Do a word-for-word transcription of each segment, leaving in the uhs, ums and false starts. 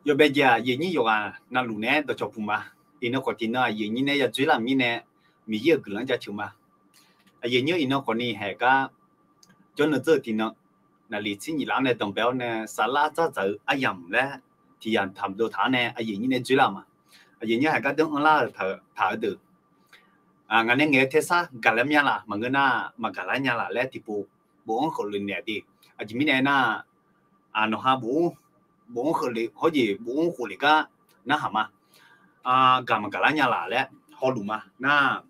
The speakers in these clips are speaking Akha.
Yawbae jeq-aq, aqyuif nyir yawqghaq navluf naeq-aer dawqcawq puq ma. Iqnan khawf tiqnan aqyuif nyir nae ya dzoerlar-euq mirnae, Miqyaer-euq guiqlanq jaceuq ma. Aqyuif nyir iqnan khawfni haeq gar jawrnan dzeur-eu tiqnan, naqliq tser nyif laf-anr nae danqbae-awr nae saflar dzardzaq-eu aryamq laer tiq yamq taqdov taq-awr nae aqyuif nyir nae dzoerlar-euq ma. Aqyuif nyir haeq gar deuq anrlar-euq taq-eu deuq, ngaq nae ngaeq-eu tersar gaqlar mya laf, maqngeur nar maqgaqlar nya laf laer tiqpov bofanr kheufle naeq de. Aqjeq mirnae aernar, nawqha bofanr kheufle hawr jeq bofanr khofle gar narhaq ma. Gaq maqgaqlar nya laf laer hawluf ma nar,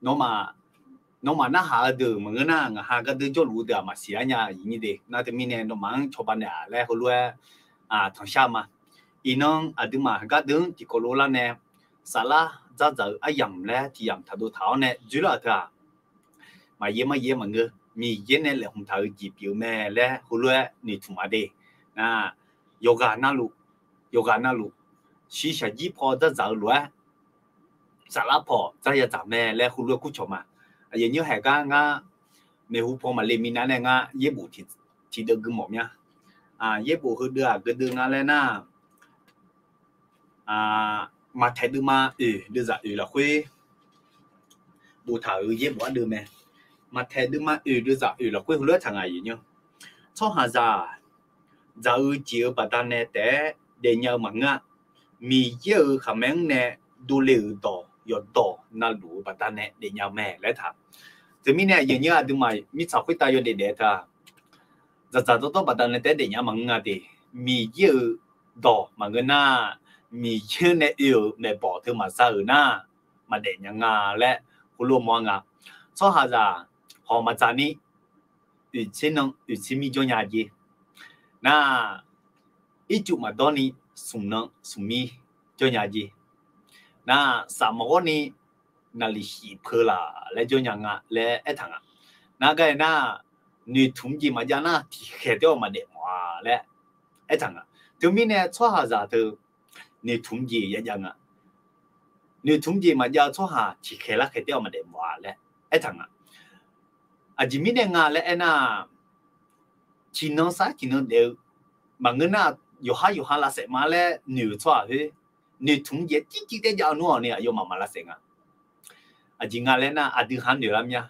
nawmaf narhaq-eu deuq maqngeur nar ngaq ha gardeur jawrluf-eu deuq-aq maqsiq-ar nya aqyuif nyir de. Nar teumirnae nawmaf-anr cawba naeq-a laer heulof-aer tanqshar ma. Iqnan aqduimaf gardeur-anr tiqkawv lof lar nae, saflar dzardzaq-eu aryamq laer tiq yamq taqdov taq-awr nae dzoerlar-euq teu-aq, maqyaer maryaer maqngeur, Miqyaer nae laeqhmq taq-eu jeq pyeuf-eu mae laer heulof-aer noeqtmq ma de. Nar, yawqghaq navluf, yawqghaq navluf, shiqshaq jir paw dzardzaq-eu lof-aer, saflar paw dzarya dzaq mae laer heulof-aer kurcawq ma. Aqyuif nyir haeq gar ngar maeqhu paw maqle minav nae ngar yaerbof tiqdeuv gui mawf mya. Yaerbof heudeuv-aq gardeuv nga laer nar, Maqtaeq deuvma oeq deuvzaq oeq lafkhoer boftaq-euq yaerbof ardeuv mae. Maqtaeq deuvma oeq deuvzaq oeq lafkhoer heulof-aer taq ngaq aqyuif nyir, tsawrhaqzaq dzaq-eu jeq-euq baqdanae taef-aer daefnya-eu maqngeur-a. Miqyaer-euq khaqmae-anr nae dovle-euq dawq yawqdawq navluf-eu baqdanae daefnya-eu mae laer taq. Teumirnae aqyuif nyir aqduimaf mirtsaq khoertav yawdaef daef-eu teu-aq, dzaqdzaq dawrdawr baqdanae taef-aer daefnya maqngeur nga de. Miqyaer-euq dawq maqngeur nar, Miqyaer nae oe-euq maeqbawq teu maqza-euq nar, maqdaef nya nga laer heulof mawr-a nga. Tsawrhaqzaq hawq maqdzaq ni, oeq tser nan oeq tser mir jawr nya jeq. Nar, ircuf maqdawr ni, smq nan smq mir jawr nya jeq. Nar, saf maqghawr ni, naqliq shif peu laf laer jawr nya nga laer aertaq nga. Nar gar aer nar, noeqtmq jeq maqjav nar tiqkhaeq taef-awr maqdaef mawf-a laer aertaq nga. Teumirnae tsawrhaqzaq teu noeqtmq jeq yajav nga. Noeqtmq jeq maqjav-eu tsawrhaq tiqkhaeq larkhaeq taef-awr maqdaef mawf-a laer aertaq nga. Aqjeq mirnae nga laer aernar, tiqnan sar tiqnan daef-eu maqngeur nar, yawqhar yawqha lavsaef ma laer noeq-eu tsawrhaq khoer, noeqtmq jeq tirtiv taef jav-eu nmr-awq ni aqyawfmaf maq lavsaef nga. Aqjeq nga laer nar, aqdui ha-anr noeq lar mya.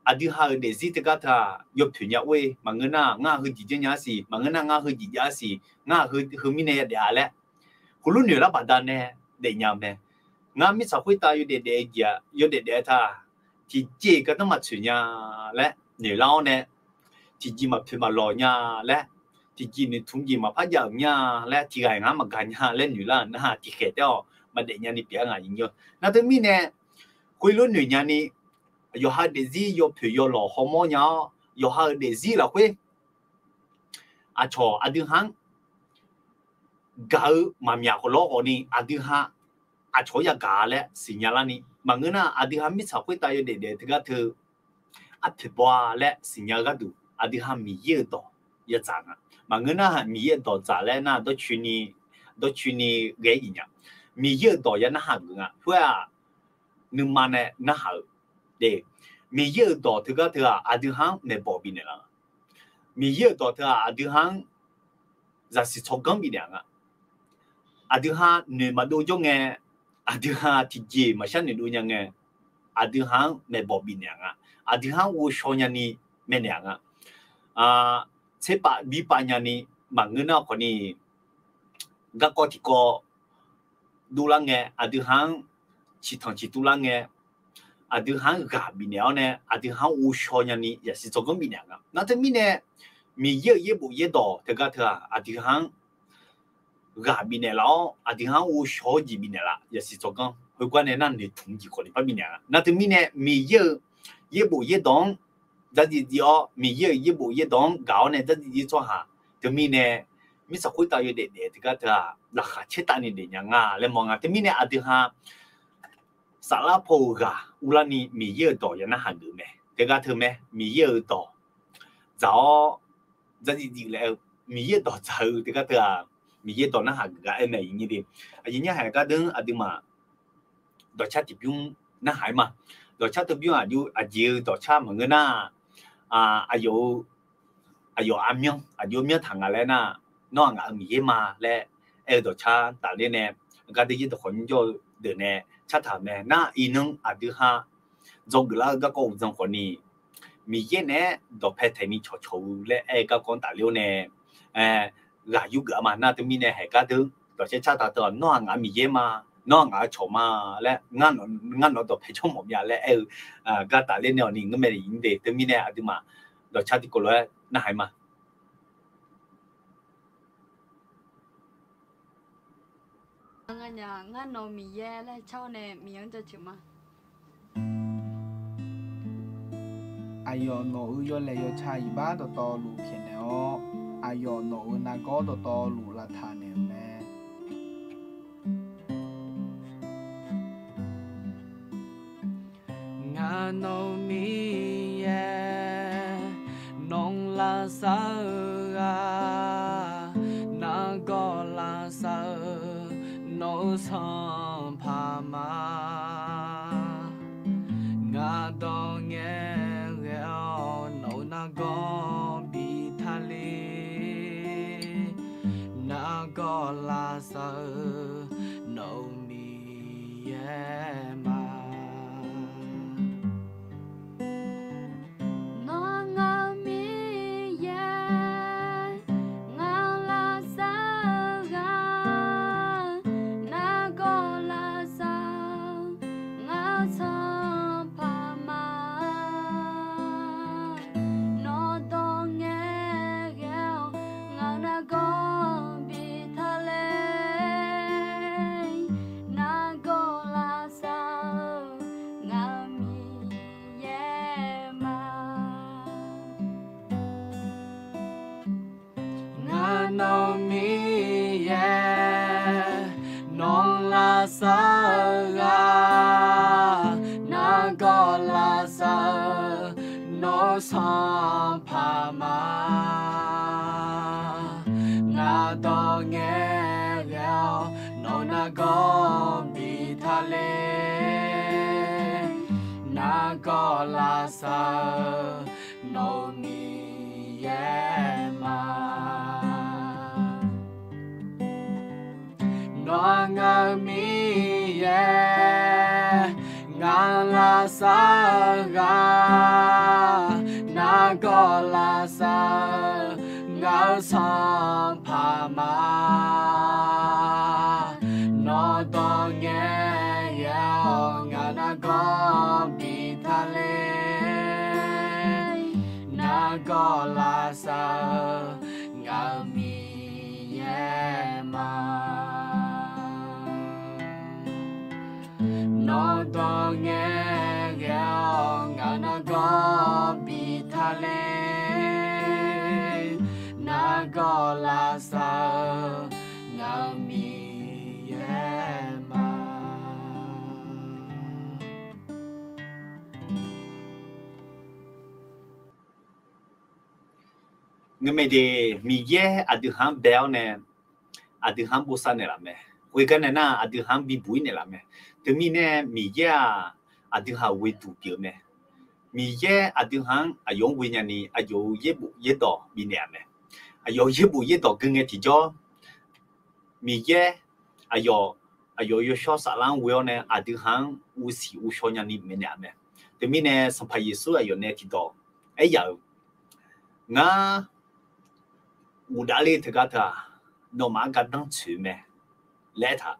Aqdui ha-euq daefzir teugar teu-aq yawpoeq nya or-e, maqngeur nar ngar heujeq janrnya arsiq, maqngeur nar ngar heujeq jav arsiq, ngar heu heu mirnae yadaef-a laer heulof noeq lar baqdanae daefnya-eu mae. Ngar mirtsaq khoertav yawdaef daef-eu jeq-aq yawdaef daef-eu teu-aq, tiqjeq gardanr maqtsoeq nya laer noeq lar-awr nae, tiqjeq maqpoeq maqlawq nya laer, tiqjeq noeqtmq jeq maqpar jav-euq nya laer, tiqghaq ngar maqgaq nya laer noeq lar-euq nar tiqkhaeq taef-awr maqdaef nya ni pyeuf-a nga aqyuif nyir. Nar teumirnae khoerlof noeq nya ni, yawqha daefzir yawpoeq yawlawq hawmawr nya-awr, yawqha-euq daefzir lafkhoer aqcawq aqdui ha-anr gaq-eu maqmyaq khawf lawr khawf ni aqdui ha aqcawq-anr yagaq-a laer siqnya larni, maqngeur nar aqdui ha mirtsaq khoertav yawdaef daef teugar teu arpoeq baw-a laer siqnya-eu gharduq aqdui ha Miqyaer-euq dawq yadzaq nga. Maqngeur nar Miqyaer-euq dawq dzaq laer nar dawrcoeni, dawrcoeni ghae-aer iq nya. Miqyaer-euq dawq ya narhaq geuf nga. Khoer-aq, nuima nae narhaq-euq de. Miqyaer-euq dawq teugar teu-aq aqdui ha-anr maeqbawq bifnaeq laf. Miqyaer-euq dawq teu-aq aqdui ha-anr zaqsiq tsawrganr bifnaeq-a nga. Aqdui ha noeq maqdov jawr ngae, aqdui ha tiqjeq maqshar noeqdov nya ngae, aqdui ha-anr maeqbawq bifnaeq-a nga. Aqdui ha-anr ghovshaw nyani maeqnaeq-a nga. Tserpav birpav nyani maqngeur nar khawfni, garkawv tiqkawv dovlar ngae, aqdui ha-anr ciqtanq ciqtuv lar ngae, aqdui ha-anr ghaq bifnaeq-awr nae aqdui ha-anr ghovshaw nyani zaqsiq tsawrganr bifnaeq-a nga. Nar teumirnae Miqyaer-euq yaerbof yaerdawq teugar teu-aq aqdui ha-anr ghaq bifnaeq laf-awr aqdui ha-anr ghovshaw-awr jeq bifnaeq laf zaqsiq tsawrganr. Khoergar nae nar noeqtmq jeq khawf ni par bifnaeq-a. Nar teumirnae Miqyaer-euq yaerbof yaerdawq-anr dzardziv dziv-awr, Miqyaer-euq yaerbof yaerdawq-anr gaq-awr nae dzardziv dziv tsawrhaq teumirnae mirtsaq khoertav yawdaef daef teugar teu-aq laqkhaq caertavni daefnya nga laer mawr nga. Teumirnae aqdui ha saflar paw-euq ghaq urlarni Miqyaer-euq dawq ya narhaq geuf mae. Teugar teu mae, Miqyaer-euq dawq dzaq-awr dzardziv dziv laer-eu, Miqyaer-euq dawq dzaq-eu teugar teu-aq, Miqyaer dawq narhaq geuf gar aer mae. Aqyuif nyir de, aqyuif nyir haiq gardeur aqduimaf dawqcar tiqbymr narhaq-aer ma. Dawqcar tiqbymr aqjeq-eu dawqcar maqngeur nar, aqyawf-eu, aqyawf armyanr aqjox myanr taq nga laer nar, Nawr-aq ngaq-euq Miqyaer ma laer aer-eu dawqcar tafler nae, gardeuv yaerdawq khawf nymrjawr-eu deuq nae cartaq-euq mae. Nar iqnan aqdui ha dzawgeuf lar-eu garkawv uqdzan khawfni, Miqyaer naeq-aer dawqpae taeqni cawqcawq-eu laer aer-eu garkawv-anr tafler-awr nae, ghaq yurgeuf-a ma. Nar teumirnae haeq gardeuv dawqcaer cartaq teu-aq, nawr-aq ngaq-euq Miqyaer ma, nawr-aq ngaq-euq cawq ma laer, ngar nawq-anr dawqpae jawr mawf mya laer aer-eu gar tafler nae-awq ni ngeurmae ni de. Teumirnae aqduimaf dawqcar tiqkawv lof-aer narhaq-ir ma. Ngar nawq-euq Miqyaer laer car-awr nae Miqyaer-anr jaceuq ma. Aqyawf nawq-euq yawlaeq yawca iqbax dawqtawvluf pyaeqnaeq-awr, aqyawf nawq-euq nargawr dawqtawvluf lavtaq naeq-euq mae. Ngaq nawq-euq Miqyaer, nawq-anr lavsav-eu ghaq, nargawr lavsav-eu nawq-euq Sanqpaq ma. Ngaq dawq ngae ghae-awr nawq-euq nargawr bi tale. Nargawr lavsav-eu nawq-euq Miqyaer ma. Nawr ngaq-euq Miqyaer, ngaq-euq lavsav-eu ghaq, nargawr lavsav-eu ngaq-euq Sanqpaq ma. Nawq dawq ngae ghae-awr ngaq-euq nargawr bi tale. Nargawr lavsav-eu ngaq-euq Miqyaer ma. Ngaq nawq-euq Miqyaer, nawq-anr lavsav-eu ghaq, nargawr lavsav-eu nawq-euq Sanqpaq ma. Ngaq dawq ngae ghae-awr nawq-euq nargawr bi tale. Nargawr lavsav-eu nawq-euq Miqyaer ma. Nawr ngaq-euq Miqyaer, ngaq-euq lavsav-eu ghaq, nargawr lavsav-eu ngaq-euq Sanqpaq ma. Nawq dawq ngae ghae-awr ngaq nargawr bi tale. Nargawr lavsav-eu ngaq-euq Miqyaer ma. Nawq dawq ngae ghae-awr ngaq nargawr bi tale. Nargawr lavsav-eu ngaq-euq Miqyaer ma. Ngeurmae de, Miqyaer aqdui ha-anr bae-awr nae, aqdui ha-anr bosav naeqlaf mae. Khoergar nae nar, aqdui ha-anr bibuq-ir naeqlaf mae. Teumirnae Miqyaer-aq, aqdui ha-euq ghoeduq pyeuf-eu mae. Miqyaer aqdui ha-anr aqyawf-anr ghoe nyani aqyawf-euq yaerbof yaerdawq bifnaeq-a mae. Aqyawf-euq yaerbof yaerdawq gui ngae tiqjawr, Miqyaer aqyawf, aqyawf yawshawr saflar-anr ghoe-awr nae aqdui ha-anr uvsiq uvshaw nyani maeqnaeq-a mae. Teumirnae Sanqpaq Yeqsur aqyawf nae tiqdawq aer yaf-euq, ngar ghofdav ler teugar teu-aq, nawmaf-anr gardanr tsoeq-eu mae laer aertaq.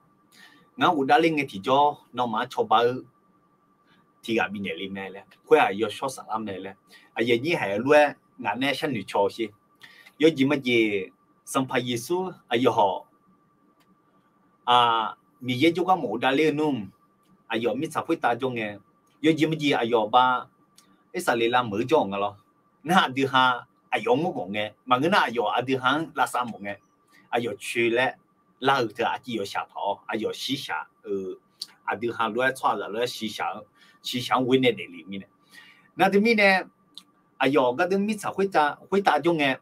Ngar ghofdav ler ngae tiqjawr nawmaf-anr cawba-eu tiqghaq bifnaeq le mae laer, khoer-aq yawshawr saflar mae laer. Aqyuif aqnyir haiq-eu lof-aer ngaq nae sharnoeq caw sher. Yawjeq majeq, Sanqpaq Yeqsur aqyawf hawq, Miqyaer jawrgar maqghofdav ler-eu nmr, aqyawf mirtsaq khoertav jawr ngae, yawjeq majeq aqyawf ba Irsaqleqlav meuq-eu jawr-awq nga lawr. Ngar aqdui ha aqyawf-anr mawrgawq ngae, maqngeur nar aqyawf aqdui ha-anr lavsav mawf ngae, aqyawf coe laer lar-eu teu aqciv yawshaq paq-awr, aqyawf shiqshaq-eu, aqdui ha lof-aer tsawrhaqzaq lof-aer shiqshaq-anr ghoe nae daefle mirnae. Nar teumirnae, aqyawf gardeuv mirtsaq khoertav jawr ngae,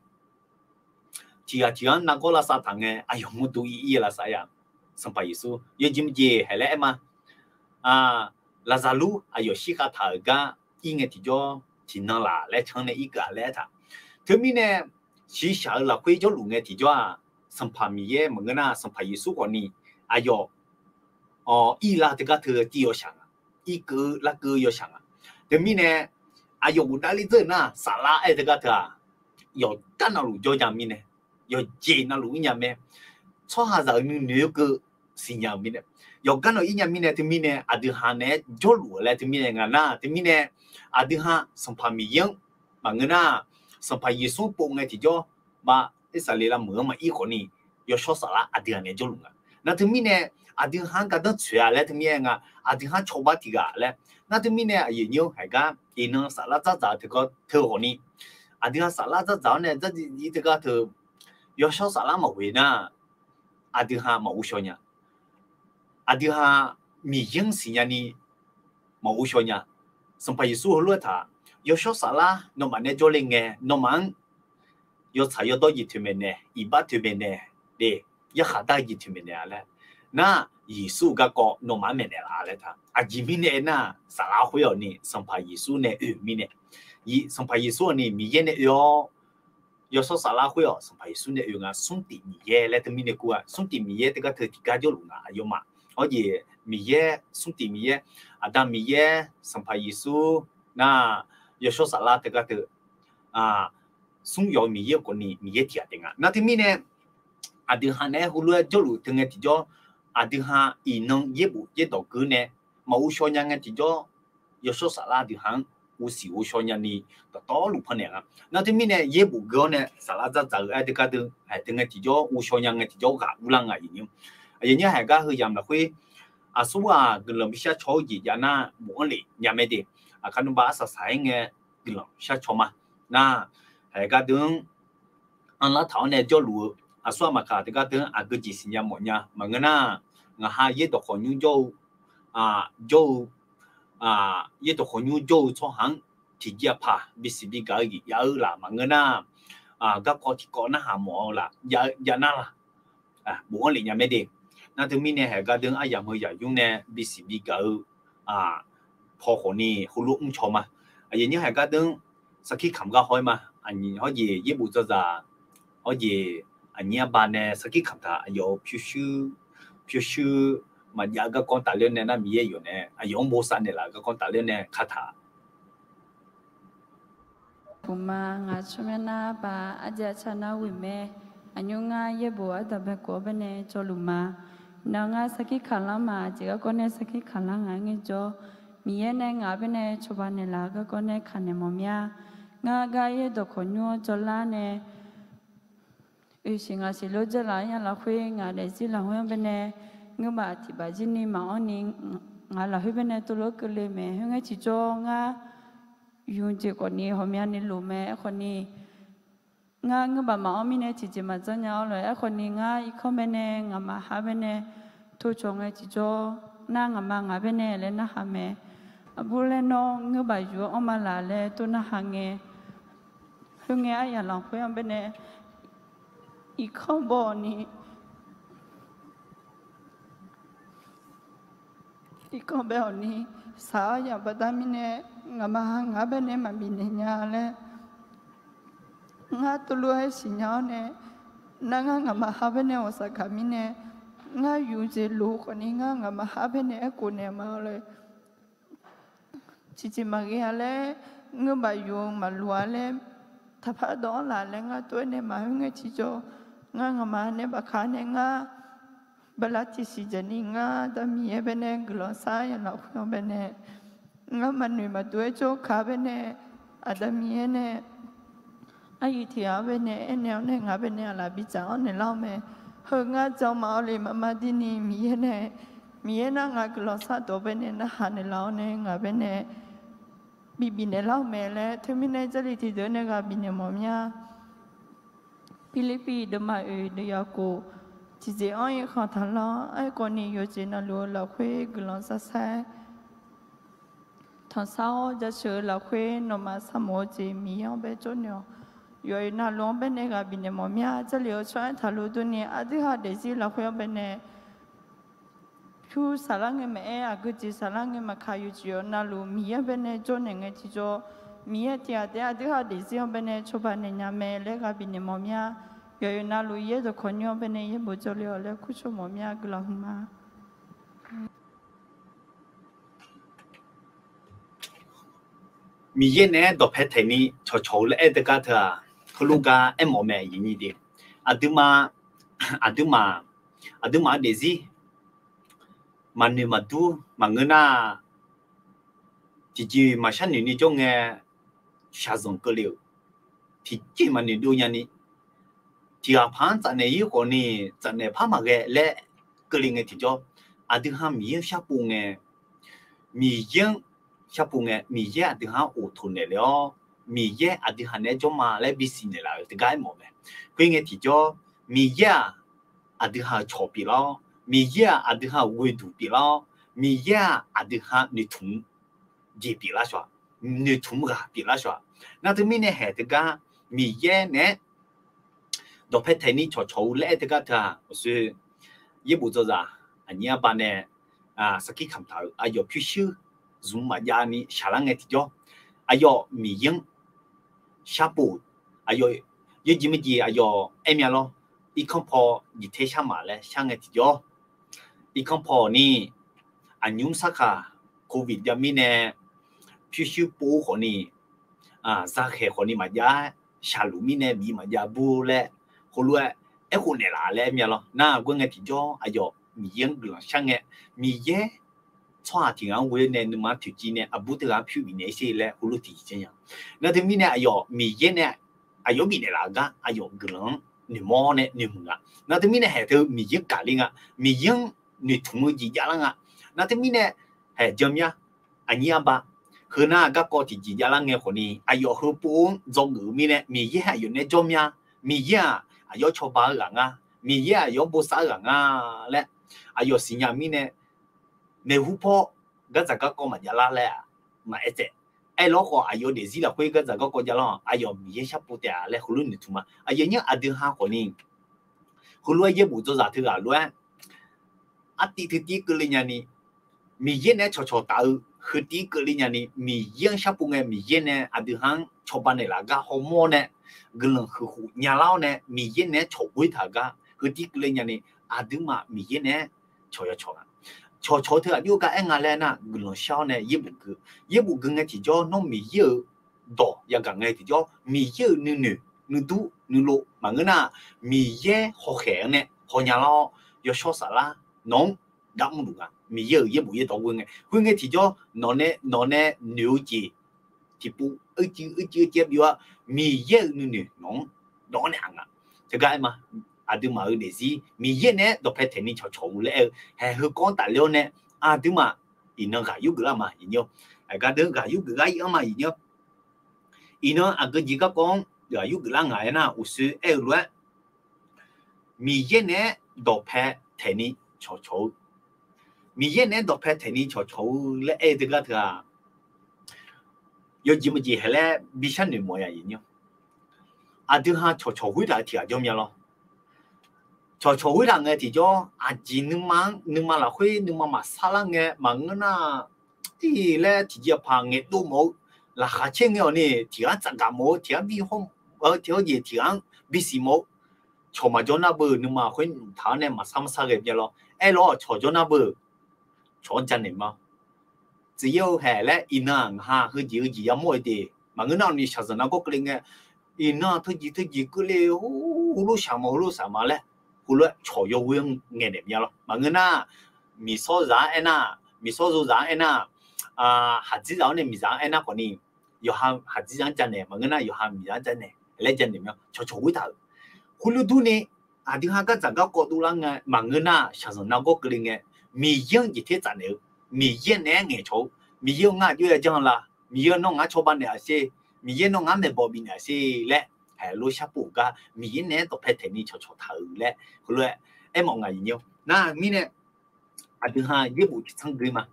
tiqghaq tiqghaq-anr nargawr lavsav taq ngae, aqyawf mawrdo ir ir-eu lavsav ya. Sanqpaq Yeqsur yawjeq majeq haiq laer aer ma. Laqzaqlur aqyawf shirkhav taq-euq gar ir ngae tiqjawr, tiqnan laf laer can nae irkeuv-a laer aertaq. Teumirnae shiqshaq-eu lafkhoer jawrluf ngae tiqjawr-aq, Sanqpaq Miqyaer maqngeur nar, Sanqpaq Yeqsur khawfni aqyawf irlav teugar teu tiv yawshaq nga. Irkeuv larkeuv yawshaq nga. Teumirnae aqyawf ghofdav le dzeur nar, saflar aer teugar teu-aq, yawqgar navluf jawr nya mirnae, yawqjeq navluf ir nya mae. Tsawrhaqzaq-euq nuinoeq-eu keuv siqnya-euq mirnae, yawqgar navluf ir nya mirnae, teumirnae aqdui ha naeq-aer jawrluf-euq laer teumirnae nga nar, teumirnae aqdui ha Sanqpaq Miqyaer-anr maqngeur nar, Sanqpaq Yeqsur-anr pov ngae tiqjawr, ba Irsaqleqlav meuq-anr maqir khawfni, yawshawr saflar aqdui ha naeq-aer jawrluf nga. Nar teumirnae aqdui ha-anr gardanr tsoeq-a laer teumirnae nga, aqdui ha cawba tiq ghaq laer. Nar teumirnae aqyuif aqnyir-anr haeqgar iqnan saflar dzardzaq-eu teugar teu khawfni, aqdui ha saflar dzardzaq-awr nae dzardziv teugar teu yawshawr saflar maqghoe nar, aqdui ha maqghov shaw nya. Aqdui ha Miqyaer-anr siqnya ni maqghov shaw nya. Sanqpaq Yeqsur heulof-aer taq, yawshawr saflar nawmaf naeq-aer jawrle ngae, nawmaf-anr yawtsaq yawdawr jeq toeqmaeq nae, iqbax toeqmaeq nae, de, yarkhaq dar jeq toeqmaeq naeq-a laer. Nar, Yeqsur-euq garkawv nawmaf-anr maeqnaeq laf laer taq. Aqjeq mirnae aernar, saflar khoer-awq ni Sanqpaq Yeqsur nae oe-euq mirnae. Sanqpaq Yeqsur-awq ni Miqyaer nae oe-awr, yawshawr saflar khoer-awq Sanqpaq Yeqsur nae oe nga. Smrtif Miqyaer laer teumirnae kur-a. Smrtif Miqyaer teugar teu tiqgar jawrluf nga aqyawfmaf. Awr jeq Miqyaer, Smrtif Miqyaer, Aqda Miqyaer, Sanqpaq Yeqsur, nar, yawshawr saflar teugar teu smr yawf-eu Miqyaer khawfni Miqyaer tiq ghaq taef nga. Nar teumirnae aqdui ha naeq-aer heulof-aer jawrluf teu ngae tiqjawr, aqdui ha iqnan yaerbof yaerdawq geur nae maqghov shaw nya ngae tiqjawr, yawshawr saflar aqdui ha-anr ghovsiq ghovshaw nyani dawqtawvluf pannaeq nga. Nar teumirnae yaerbof geur-awr nae saflar dzardzaq-eu aer teugar deuv haeq teu ngae tiqjawr ghovshaw nya ngae tiqjawr ghaq urlar nga. Aqyuif aqnyir-anr haeqgar heu yamq lafkhoer, aqsurghaq guiqlanq bishar caw-eu jeq jav nar bofanr lef nya mae de. Aqkar nmrba arsaq saq-aer ngae guiqlanq shar caw ma. Nar, haeqgar deuv-anr anrlar taq-awr nae jawrluf-eu aqsurghaq maqkaq teugar deuv-anr aqgeu jeq siqnya mawf nya. Maqngeur nar, ngaq ha yaerdawq khawqnymr jawr-eu, jawr-eu, yaerdawq khawqnymr jawr-eu tsawrhaq-anr tiqjeq aqpaq bisiq bigaq-eu jeq jav-eu laf. Maqngeur nar, garkawv tiqkawv narhaq mawf-eu laf jav nar laq, bofanr lef nya mae de. Nar teumirnae haeqgar deuv-anr aryamq heu yaqnymr nae bisiq bigaq-eu paw khawfni heulof mrcaw ma. Aqyuif aqnyir haeqgar deuv-anr sarkir kamq gar haw-aer ma. Hawr jeq yaerbof dzawzaq, hawr jeq aqnyir arba nae sarkir kamq taq aqyawf-euq pyurshuir, pyurshuir maqjav-eu garkawv tafler nae nar Miqyaer yawf nae aqyawf-anr bosav naeqlaf-eu garkawv tafler nae kataq Uqma ngaq tsawrmyanr nar ba arjav car nar ghoeq mae. Aqnymr ngar yaerbof ardanq bae khof-awr baenae cawvluf ma. Iqnan ngar sarkir kamq lar ma, aqjeq garkawv nae sarkir kamq lar ngaq-aer ngaejawr, Miqyaer nae ngaq-anr baenae cawba naeqlaf-eu garkawv nae kaq naeq mawf mya. Ngar gar yaerdawq khawqnymr-anr jawrlar nae oeq siq ngaq siq lof dzaerlaf-aer nya lafkhoer ngaq daefzir lafkhoer-anr baenae ngeurbaf tiq baf jir ni maqanr ni ngaq lafkhoer baenae tov lof keuvle mae. Khoerngae tiqjawr ngar yuf jeq khawfni ghawqmyani lof mae. Aerkhawfni ngar ngeurbaf maqanr mirnae tiqjeq maqdzanr nya-awr lof-aer, aerkhawfni ngar irkanr baenae ngaqma har baenae tov cawq ngae tiqjawr nar ngaqma ngaq baenae laer narhaq mae. Aqbur laer nawr ngeurbaf yuf-eu anrma laf laer tov narhaq ngae, khoerngae aryamq lafkhoer-anr baenae irkanr bae-awq ni irkanr bae-awq ni saq-awr yaf baqda mirnae ngaqma ha ngaq-anr baenae maqbifnaeq nya laer ngar tov lof-aer siqnya-awr nae, nar ngar ngaqma har baenae ghawqshaq gaq mirnae, ngar yuf jeq lof khawfni ngar ngaqma har baenae aerkhof naeq ma-awr lof-aer, tiqjeq maqghae-a laer, ngeurbaf yuf-eu maqloq-a laer, taqpar dawv-anr laf laer ngar tov-aer nae maqhoer ngae tiqjawr, ngar ngaqma nae bafkaq nae ngar bala tiqsiq jaqni ngar Aqda Miqyaer baenae guiqlanq sar ya lafkhoer-anr baenae ngar maqnoeq maqdov-aer jawrkaq baenae, Aqda Miqyaer nae aryiq tiq ghaq-anr baenae aernaeq-awr nae ngaq baenae aqlaf bidzaq-anr naeqlar-awr mae. Heu ngar jan ma-awr le maqma dirni Miqyaer nae, Miqyaer nar ngaq guiqlanq sar dawq baenae narhaq naeqlaf-awr nae ngaq baenae bibif naeqlar-awr mae laer teumirnae Jarlif tiqdeuq nae ghaq bifnaeq mawf mya. Pirlirpiv deuvma oeq deuv yaf khof, tiqjeq-anr irkhanq taqlanr aerkhawfni yawqjeq navluf-eu lafkhoer guiqlanq sar sar-aer tanqsar-awr jaceuq-eu lafkhoer nawmaf sarmof-eu jeq Miqyaer-anr bae jawrnaeq-awq. Yawqjeq navluf-anr baenae ghaq bifnaeq mawf mya. Jarlif-eu tsawrmyanr taqlof durni aqdui ha daefzir lafkhoer-anr baenae pyur saflar ngae maqaer, aqgeujeq saflar ngae maqkaq, yawqjeq-awq navluf Miqyaer-anr baenae jawrnaeq ngae tiqjawr, Miqyaer tiq ghaq taef-aer aqdui ha daefzir-anr baenae cawba naeq nya mae laer ghaq bifnaeq mawf mya. Yawqyawq navluf yaerdawq kawq nymr-anr baenae yaerbof dzawle-awq laer kurcawq mawf mya guiqlanq huiqma. Miqyaer naeq-aer dawqpae taeqni cawqcawq-eu laer aer-eu teugar teu-aq, heulof gar aermawf mae, iqnyir de. Aqduimaf, aqduimaf, aqduimaf-eu daefzir maqnoeq maqdur maqngeur nar, tiqjeq maqshar noeq ni jawr ngae, shaqzanq keuvle-euq, tiqjeq maqnoeq dov nyani, tiq ghaq paq-anr tsafnaeq-ir khawfni, tsafnaeq par maqghae laer keuvle ngae tiqjawr, aqdui ha Miqyaer-anr sharpov ngae, Miqyaer-anr sharpov ngae, Miqyaer aqdui ha-anr oqtoq naeqle-awr, Miqyaer aqdui ha naeq-aer jawr ma laer bisiq naeqlaf-euq teugar aermawf mae. Khoerngae tiqjawr, Miqyaer-aq aqdui ha-euq cawq pyeuflar-awr, Miqyaer-aq aqdui ha-euq ghoeduq pyeuflar-awr, Miqyaer-aq aqdui ha noeqtmq jeq pyeuflar shawq-aq, noeqtmq ghaq pyeuflar shawq-aq. Nar teumirnae haeq teugar Miqyaer naeq-aer dawqpae taeqni cawqcawq-eu laer aer teugar teu-aq, uqshoe yaerbof dzawzaq aqnyir arbar nae sarkir kamq taq-euq aqyawf pyurshuir zmq maqjav ni shaqlar ngae tiqjawr, aqyawf Miqyaer-anr sharpov-euq, aqyawf yawjeq maqjeq aqyawf aer mya lawr, irkanr paw jeq ter shar maq laer shar ngae tiqjawr, irkanr paw ni aqnymr sarkaq covid jav mirnae pyurshuir pov-eu khawfni, zakhaeq khawfni maqjav-aer shaqluf mirnae bi maqjav bur laer, heulof-aer aerkhof naeqlaf laer aer mya lawr. Nar ghoer ngae tiqjawr aqyawf Miqyaer-anr guiqlanq shar ngae, Miqyaer tsawrhaq tiq ghaq-anr ghoe nae nuima-anr toeqciv nae aqbur teughaq-anr pyur bif naeq-ir sher laer heulof tiqjeq nya. Nar teumirnae aqyawf Miqyaer nae aqyawf bifnaeq laf-eu gar aqyawf guiqlanq-anr noeqmawr nae noeqmuiq nga. Nar teumirnae haeq teu Miqyaer-anr gaqler nga. Miqyaer-anr noeqtmq-eu jeq javlar nga. Nar teumirnae haeq jan mya, aqnyir arbar, heu nar garkawv tiqjeq javlar ngae khawfni aqyawf heu pov-anr dzawgeuf-eu mirnae Miqyaer aqyawf naeq-aer jawr mya. Miqyaer-aq aqyawf cawba-eu ghaq nga. Miqyaer aqyawf bosav-eu ghaq nga laer aqyawf siqnya mirnae, maeqhu paw gardzaq garkawv maqjav lar laer-aq maqaer tsaev. Aerlawr khawf aqyawf daefzir lafkhoer gardzaq garkawv javlar-awq, aqyawf Miqyaer sharpov taef-a laer heulof noeqtmq ma. Aqyawf nymr aqdui ha khawfni, heulof-aer yaerbof dzawzaq teughaq lof-aer artiv teutiv keuvle nyani, Miqyaer nae-aer cawqcawq taf-eu heutiv keuvle nyani, Miqyaer-anr sharpov ngae Miqyaer nae aqdui ha-anr cawba naeqlaf gar hawmawr nae, guiqlanq huiqkhof nyalar-awr nae Miqyaer nae-aer cawq ghoer taq-eu gar heutiv keuvle nyani, aqduimaf Miqyaer nae-aer cawq yawcawq nga. Cawqcawq-eu teughaq jov gar aer nga laer nar, guiqlanq shar-awr nae yaerbof gui. Yaerbof gui ngae tiqjawr nawr Miqyaer-euq dawq yagaq ngae tiqjawr, Miqyaer-euq nuinoeq nuidur nuilov maqngeur nar, Miqyaer hawkhaeq-anr nae hawnya lar-awr yawshawr saflar nawq-anr gar mrluf nga. Miqyaer-euq yaerbof yaerdawq ghoe ngae, khoerngae tiqjawr nawq nae, nawq nae noeq-eu jeq tiqpov uicuiv uicuiv uicuiv-aer byov-awr, Miqyaer-euq nuinoeq nawq-anr dawq-awr nae aq nga. Teugar aer ma, aqduimaf-euq daefzir Miqyaer nae-aer dawqpae taeqni cawqcawq-eu laer aer-eu haeq heukawv-anr tafler-awr nae, aqduimaf iqnan ghaq yurgeuf lar ma iqnyir-awr, aqgar deuq ghaq yurgeuf gar ir-anr ma iqnyir-awr, iqnan aqgeu jeq garkawv-anr ghaq yurgeuf lar ngaq aernar, uqshoe aer-eu lof-aer Miqyaer nae-aer dawqpae taeqni cawqcawq-eu, Miqyaer nae-aer dawqpae taeqni cawqcawq-eu laer aer-eu teugar teu-aq, yawjeq maqjeq haeq laer bi sharnoeq mawf-a iqnyir-awr, aqdui ha cawqcawq khoertaq-eu tiq ghaq jawr mya lawr. Cawqcawq khoertaq ngae tiqjawr aqjeq nuima-anr nuima lafkhoer nuima maqsar lar ngae maqngeur nar, ir laer tiqjeq paq ngaeqdov mawf-eu, laqkhaq caer ngae-awq ni tiq ghaq-anr tsafgaq mawf-eu, tiq ghaq-anr bi hawr-eu, tiq hawr jeq tiq ghaq-anr bisiq mawf-eu, cawq maqjawr nar beu nuima khoer nymq taq-awr nae maqsar marsar ghae mya lawr. Aerlawr cawq jawr nar beu, cawq-anr janaeq ma. Tsuif yaer-eu haeq laer iqnan-aq ngaq ha heujeq heujeq yamawr-eu de. Maqngeur nar-awq ni shaqzanq nargawr keuvle ngae, iqnan teujeq teujeq keuvle, heulof shaq ma heulof shaq ma laer, heulof-aer cawq yawghoe-anr ngaeqnaeq mya lawr. Maqngeur nar, miqsawr zaq-anr aernar, miqsawr zo zaq-anr aernar, haqdzir zaq-awr nae miqzaq-anr aernar khawfni, yawqha haqdzir zaq-anr janaeq maqngeur nar yawqha miqzaq-anr janaeq laer janaeq mya cawqcawq ghoertaq-euq. Khoerlof durni, aqdui ha gardzaq garkawv dovlar ngae maqngeur nar shaqzanq nargawr keuvle ngae, Miqyaer-anr jeq ter tsafnaeq-eu, Miqyaer naeq-aer ngaeqcawq-eu, Miqyaer-eu ngar aqjox ya janr la, Miqyaer-eu nawr ngar cawba naeq-aq sher, Miqyaer nawr ngar maeqbawq bifnaeq-aq sher laer, haeq lof sharpov gar Miqyaer naeq-aer dawqpae taeqni cawqcawq taq-euq laer heulof-aer aermawf ngaq iqnyir-awr. Nar mirnae aqdui ha yaerbof tiqtsanr gui ma.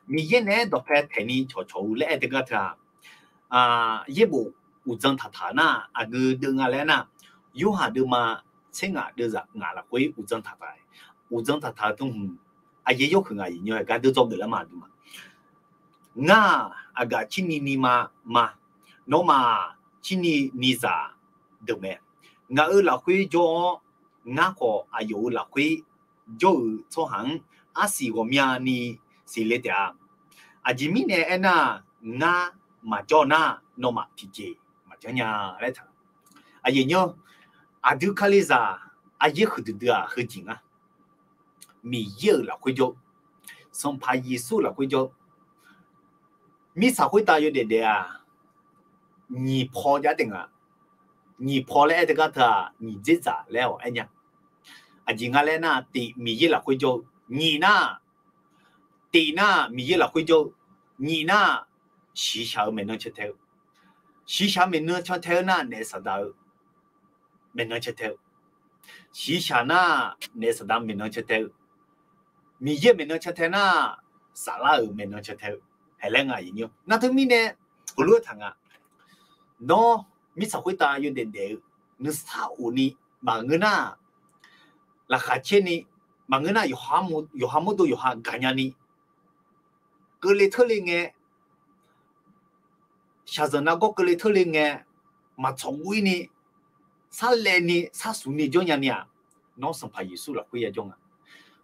Miqyaer naeq-aer dawqpae taeqni cawqcawq-eu laer aer teugar teu-aq, yaerbof uqdzan taqtaq nar aqgeu deuv nga laer nar, Yorhaq deuvma tser ngaq deuvzaq ngaq lafkhoer uqdzan taqtaq, uqdzan taqtaq-eu teu hmq, aqyaer yawhuiq ngaq iqnyir-awr gar deur dzawr geuf lar ma aqduimaf. Ngar-aq aqgaf cirni ni ma ma, nawmaf-aq cirni ni zaq deuq mae. Ngaq-euq lafkhoer jawr-awr, ngar khawf aqyawf-euq lafkhoer jawr-eu tsawrhaq-anr arsiq ghawqmyani siqle taef-a. Aqjeq mirnae aernar, ngar maqjawr nar, nawmaf tiqjeq maqjanr nya laer taq. Aqyuif nymr, aqdui Kalizaq aryaer huiqdui dui-aq heujeq nga. Miqyaer-euq lafkhoer jawr-eu, Sanqpaq Yeqsur lafkhoer jawr-eu, mirtsaq khoertav yawdaef daef-aq, nyiq paw jav taef nga. Nyiq paw laer aer teugar teu-aq, nyiq dzerdzaq laer-awq aer nya. Aqjeq nga laer nar, tiq Miqyaer lafkhoer jawr-eu, nyiq nar, tiq nar Miqyaer lafkhoer jawr-eu, nyiq nar shiqshaq-eu maeqnan cantae-eu. Shiqshaq maeqnan cantae-eu nar naef saqdaq-eu maeqnan cantae-eu. Shiqshaq nar naef saqdaq maeqnan cantae-eu. Miqyaer maeqnan cantae nar, saflar-euq maeqnan cantae-eu. Haeq laer nga aqyuif nymr. Nar teumirnae, heulof-aer taq nga. Nawr mirtsaq khoertav yawdaef daef-eu nuisar of ni maqngeur nar, laqkhaq caer ni maqngeur nar, yawqha mawrdo yawqha gaqnya ni, keuvle teurle ngae, shaqzanq nargawr keuvle teurle ngae, maqtsawq guv-ir ni, sarlaev ni sarsuq ni jawr nya ni-aq, nawr Sanqpaq Yeqsur lafkhoer yajawr nga.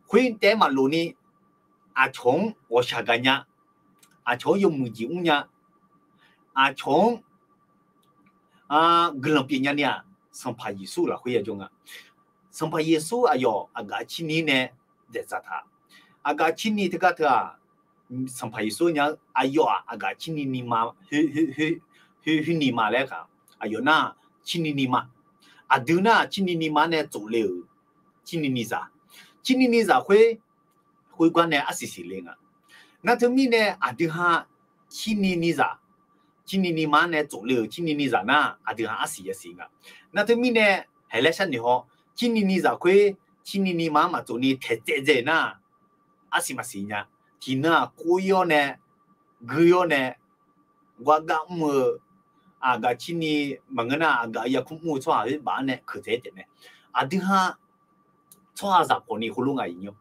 Khoer taef-aer maqlof ni, aqcawq-anr ghawqshaq gaqnya, aqcawq-anr yawmuiq jeq mrnya, aqcawq-anr guiqlanq pyeuf nya ni-aq, Sanqpaq Yeqsur lafkhoer yajawr nga. Sanqpaq Yeqsur aqyawf aqgaf cirni nae daefdzaq taq. Aqgaf cirni teugar teu-aq, Sanqpaq Yeqsur nya-eu aqyawf-aq aqgaf cirni ni ma, hoer ni ma laer kaq, aqyawf nar cirni ni ma. Aqdui nar cirni ni ma nae tsof le-euq cirni ni zaq. Cirni ni zaq khoer, khoergar nae arsiq siqle nga. Nar teumirnae aqdui ha cirni ni zaq, cirni ni ma nae tsof le-euq cirni ni zaq nar, aqdui ha arsiq yasiq nga. Nar teumirnae, haeq laer sharnoeq haw, cirni ni zaq khoer, cirni ni ma-anr maqtsof ni taeqtsaev dzae nar, arsiq maqsiq nya. Tiqnan-aq, kov-ir-awr nae, gui-awr nae, gawrgar mr-eu, aqgaf cirni maqngeur nar, aqgaf-eu yarkmr mr-eu tsawrhaq khoer baf-anr nae keuqdzaeq-aer taef mae. Aqdui ha tsawrhaqzaq pawqni heulof nga aqyuif nymr.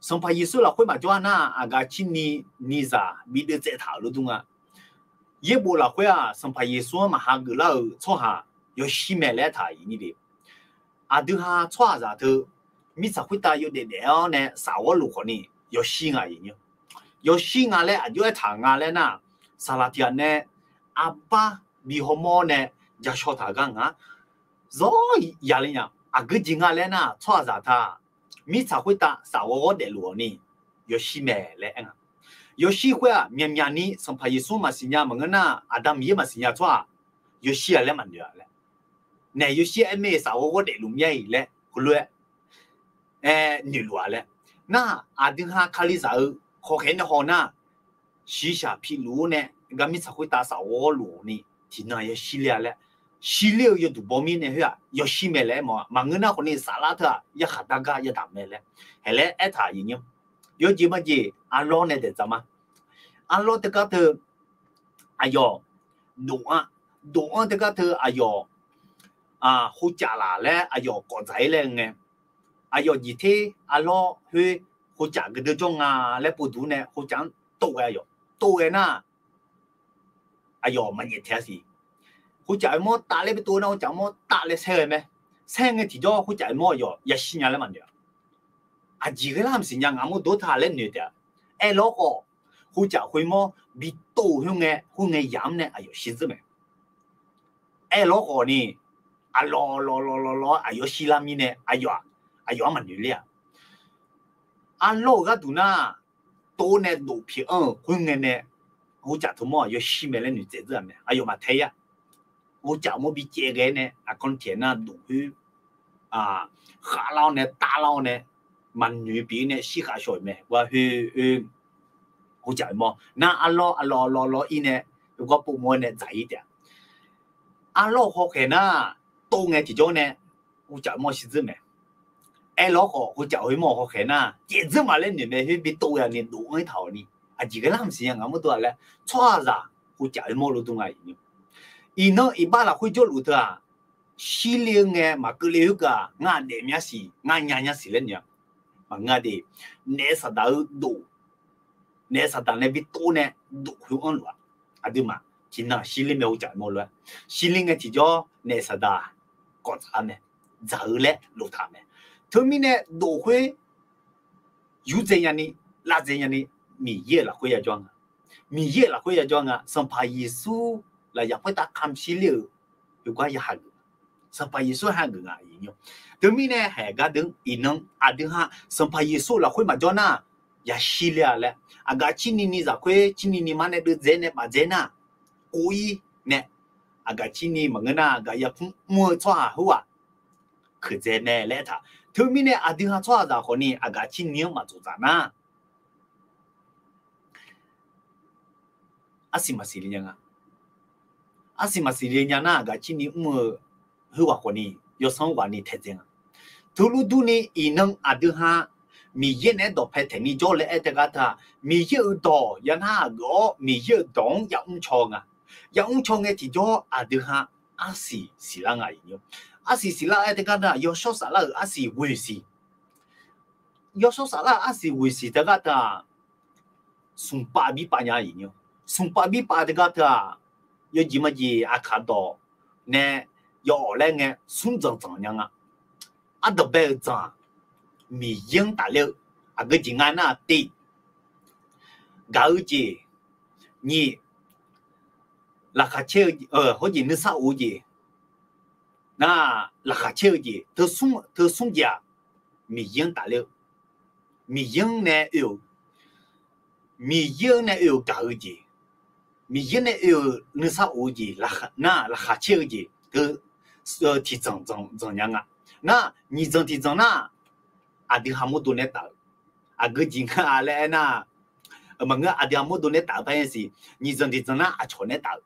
Sanqpaq Yeqsur lafkhoer maqjawr-a nar, aqgaf cirni ni zaq bi deuvtsaev taq-euq lof dur nga. Yaerbof lafkhoer-aq, Sanqpaq Yeqsur-anr maqha geuflar-euq tsawrhaq yawshir mae laer taq-euq ni de. Aqdui ha tsawrhaqzaq teu mirtsaq khoertav yawdaef daef-awr nae saf ghawrluf khawfni yawshir nga aqyuif nymr. Yawshir nga laer aqjox-aer taq nga laer nar, saqlaq tiq ghaq nae arbar bi hawmawr nae ja shaw taq gar nga. Zawr ya le nya. Aqgeu jeq nga laer nar, tsawrhaqzaq taq mirtsaq khoertav saf ghawrghawr daefluf-awq ni yawshir mae laer aer nga. Yawshir khoer-aq, myaqmyaq ni Sanqpaq Yeqsur maqsiq nya maqngeur nar, Aqda Miqyaer maqsiq nya tsawrhaq yawshir-a laer maqnoeq-a laer. Naeq yawshir aer mae saf ghawrghawr daefluf myav-iq laer heulof-aer aer noeqluf-a laer. Nar, aqdui ha Kalizaq-eu hawkhaeq nae haw nar, shiqshaq piluf-awr nae gar mirtsaq khoertav saf ghawrghawr luf-awq ni tiqnan yawshir ler-a laer. Shir ler-eu yawduq baw mirnae khoer-aq yawshir mae laer aer mawf-a. Maqngeur nar khawfni saflar teu-aq yarkhaq dar gar yadaq mae laer haeq laer aertaq-euq nymr. Yawjeq majeq arlawr nae daeqdzaq ma. Arlawr teugar teu aqyawf dof-anr, dof-anr teugar teu aqyawf hovcaf laf laer aqyawf kawf dzaq-ir laer ngae, aqyawf jeq ter arlawr khoer hovcaf geudeuv jawr nga laer povduq nae hovcaf-anr tov ghae aqyawf tov ghae nar, aqyawf maqnyaef taef-a siq. Hovcaf oermawr taf laer bi tov nar hovcaf oermawr taf laer saer ghae mae. Saer ngae tiqjawr hovcaf oermawr aqyawf yashir nya laer maqnoeq-a. Aqjeq ghae lar maqsiq nya, ngaq mawr dov taq laer noeq taef-a. Aerlawr khawf, hovcaf khoermawr bi tov-eu khoerngae khoerngae yamq nae aqyawf shirdzeur mae. Aerlawr khawf ni, aqlawq lawq lawq lawq lawq-aer aqyawf shirlar mirnae aqyawf-aq, aqyawf-anr maqnoeq ler-a. Arlawr-euq gharduq nar, tov nae dof pyeuf-anr-euq khoerngae nae hovcaf tawmawr-aq yawshir mae laer noeqtsaev dzeur-aq mae, aqyawf maqtae-ir-a. Hovcaf mawr bi caev ghae nae aqkanr tiq aer nar dof khoer khavlar-awr nae tavlar-awr nae maqnoeq pyeuf-ir nae shirkhav shawq-euq mae. Ghoer khoer, hovcaf oermawr nar arlawr aqlawq lawq lawq-ir nae, heugar povmawr-aer nae dzaq-ir taef-a. Arlawr hawkhaeq nar, tov ngae tiqjawr nae hovcaf oermawr shirdzeur mae. Aerlawr khawf hovcaf khoermawr hawkhaeq nar caevdzeur ma laer noeq mae, khoer bi tov ghae ni dof-anr-ir taq-awq ni. Aqjeq ghae lar maqsiq nya, ngaq mawr dov-aq laer tsawrhaqzaq hovcaf oermawr lof dur nga. Iqnan iqbax lafkhoer jawrluf teu-aq, shirle-eu ngae maqkeuvle khoergaq ngar daef mya siq, ngar nya nya siq laer noeq-a. Maqngeur de, naef saqdaq-eu dof, naef saqdaq nae bi tov nae dof khoer-anr luf-a. Aqduimaf tiqnan shirle mae hovcaf oermawr lof-aer. Shirle ngae tiqjawr naef saqdaq kawv dzaq-a mae. Dzaq-eu laer lof taq mae. Teumirnae dof khoer yurdzae nyani, lavdzae nyani, Miqyaer-euq lafkhoer yajawr nga. Miqyaer-euq lafkhoer yajawr nga. Sanqpaq Yeqsur lafyaq khoertav kamq shir ler-euq yawqgar ya hageuf. Sanqpaq Yeqsur hageuf nga. Teumirnae haeq gardeuq iqnan aqdui ha Sanqpaq Yeqsur lafkhoer maqjawr nar, yashir ler-a laer, aqgaf cirni ni zafkhoer cirni ni mar nae deuvdzae nae bafdzae nar, kov-ir nae, aqgaf cirni maqngeur nar, aqgaf yarkmr mr-eu tsawrhaq khoerghaq keuqdzae mae laer aertaq. Teumirnae aqdui ha tsawrhaqzaq khawfni aqgaf cirni-anr maqtsoftsaf nar, arsiq maqsiq le nya nga. Arsiq maqsiq le nya nar, aqgaf cirni mr-eu khoerghaq khawfni yawsanr ghaq ni taedzae nga. Teulof durni iqnan aqdui ha Miqyaer naeq-aer dawqpae taeqni jawr-eu laer aer teugar teu-aq, Miqyaer-euq dawq yanar aqgeuf-awr Miqyaer-euq dawq-anr yamr caw nga. Yamr caw ngae tiqjawr aqdui ha arsiq siqlar nga. Arsiq siqlar aer teugar teu-aq, yawshawr saflar-euq arsiq ghoeq siq. Yawshawr saflar-euq arsiq ghoeq siq teugar teu-aq, smqpav birpav nya. Smqpav birpav teugar teu-aq, yawjeq majeq aqkaq dawq nae yawawf laer ngae smr dzanq dzanq nya nga. Ardanqbae-euq dzanq-aq, Miqyaer-anr tafler-eu aqgeu jeq nga nar, tiq, gaq-eu jeq, nyiq, laqkhaq caer-eu, hawr jeq nuisar of-eu jeq, nar, laqkhaq caer-eu jeq, teu smr jeq-aq, Miqyaer-anr tafler-eu, Miqyaer-anr nae oe-euq, Miqyaer-anr nae oe-euq gaq-eu jeq, Miqyaer nae oe-euq nuisar of-eu jeq, nar, laqkhaq caer-eu jeq teu tiqdzanq dzanq nya nga. Nar, nyiq dzanq tiqdzanq nar, aqdui ha mawrdo nae taf-euq, aqgeu jeq nga laer aernar, maqngeur, aqdui ha mawrdo nae taf-eu par-aer siq. Nyiq dzanq tiqdzanq nar aqcawq nae taf-euq,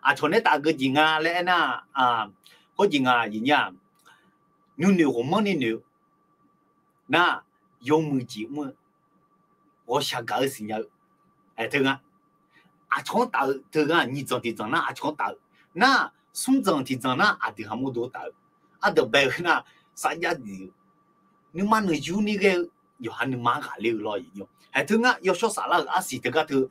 aqcawq nae taf aqgeu jeq nga laer aernar, hawr jeq nga jeq nya-aq, nuinoeq ghawqmanrni noeq-eu nar, yawmuiq jeq mr-eu, ghawqshaq gaq-eu siqnya-eu, aer teu nga. Aqcawq-anr taf-eu teu nga, nyiq dzanq tiqdzanq nar aqcawq-anr taf-eu, nar, smr dzanq tiqdzanq nar aqdui ha mawrdo taf-eu, ardanqbae-eu nar, sarjax diq-eu, nuima nuiq yur ni ghae-eu, yawqha nuima ghaqler-eu lawr. Aer teu nga, yawshawr saflar-euq arsiq teugar teu,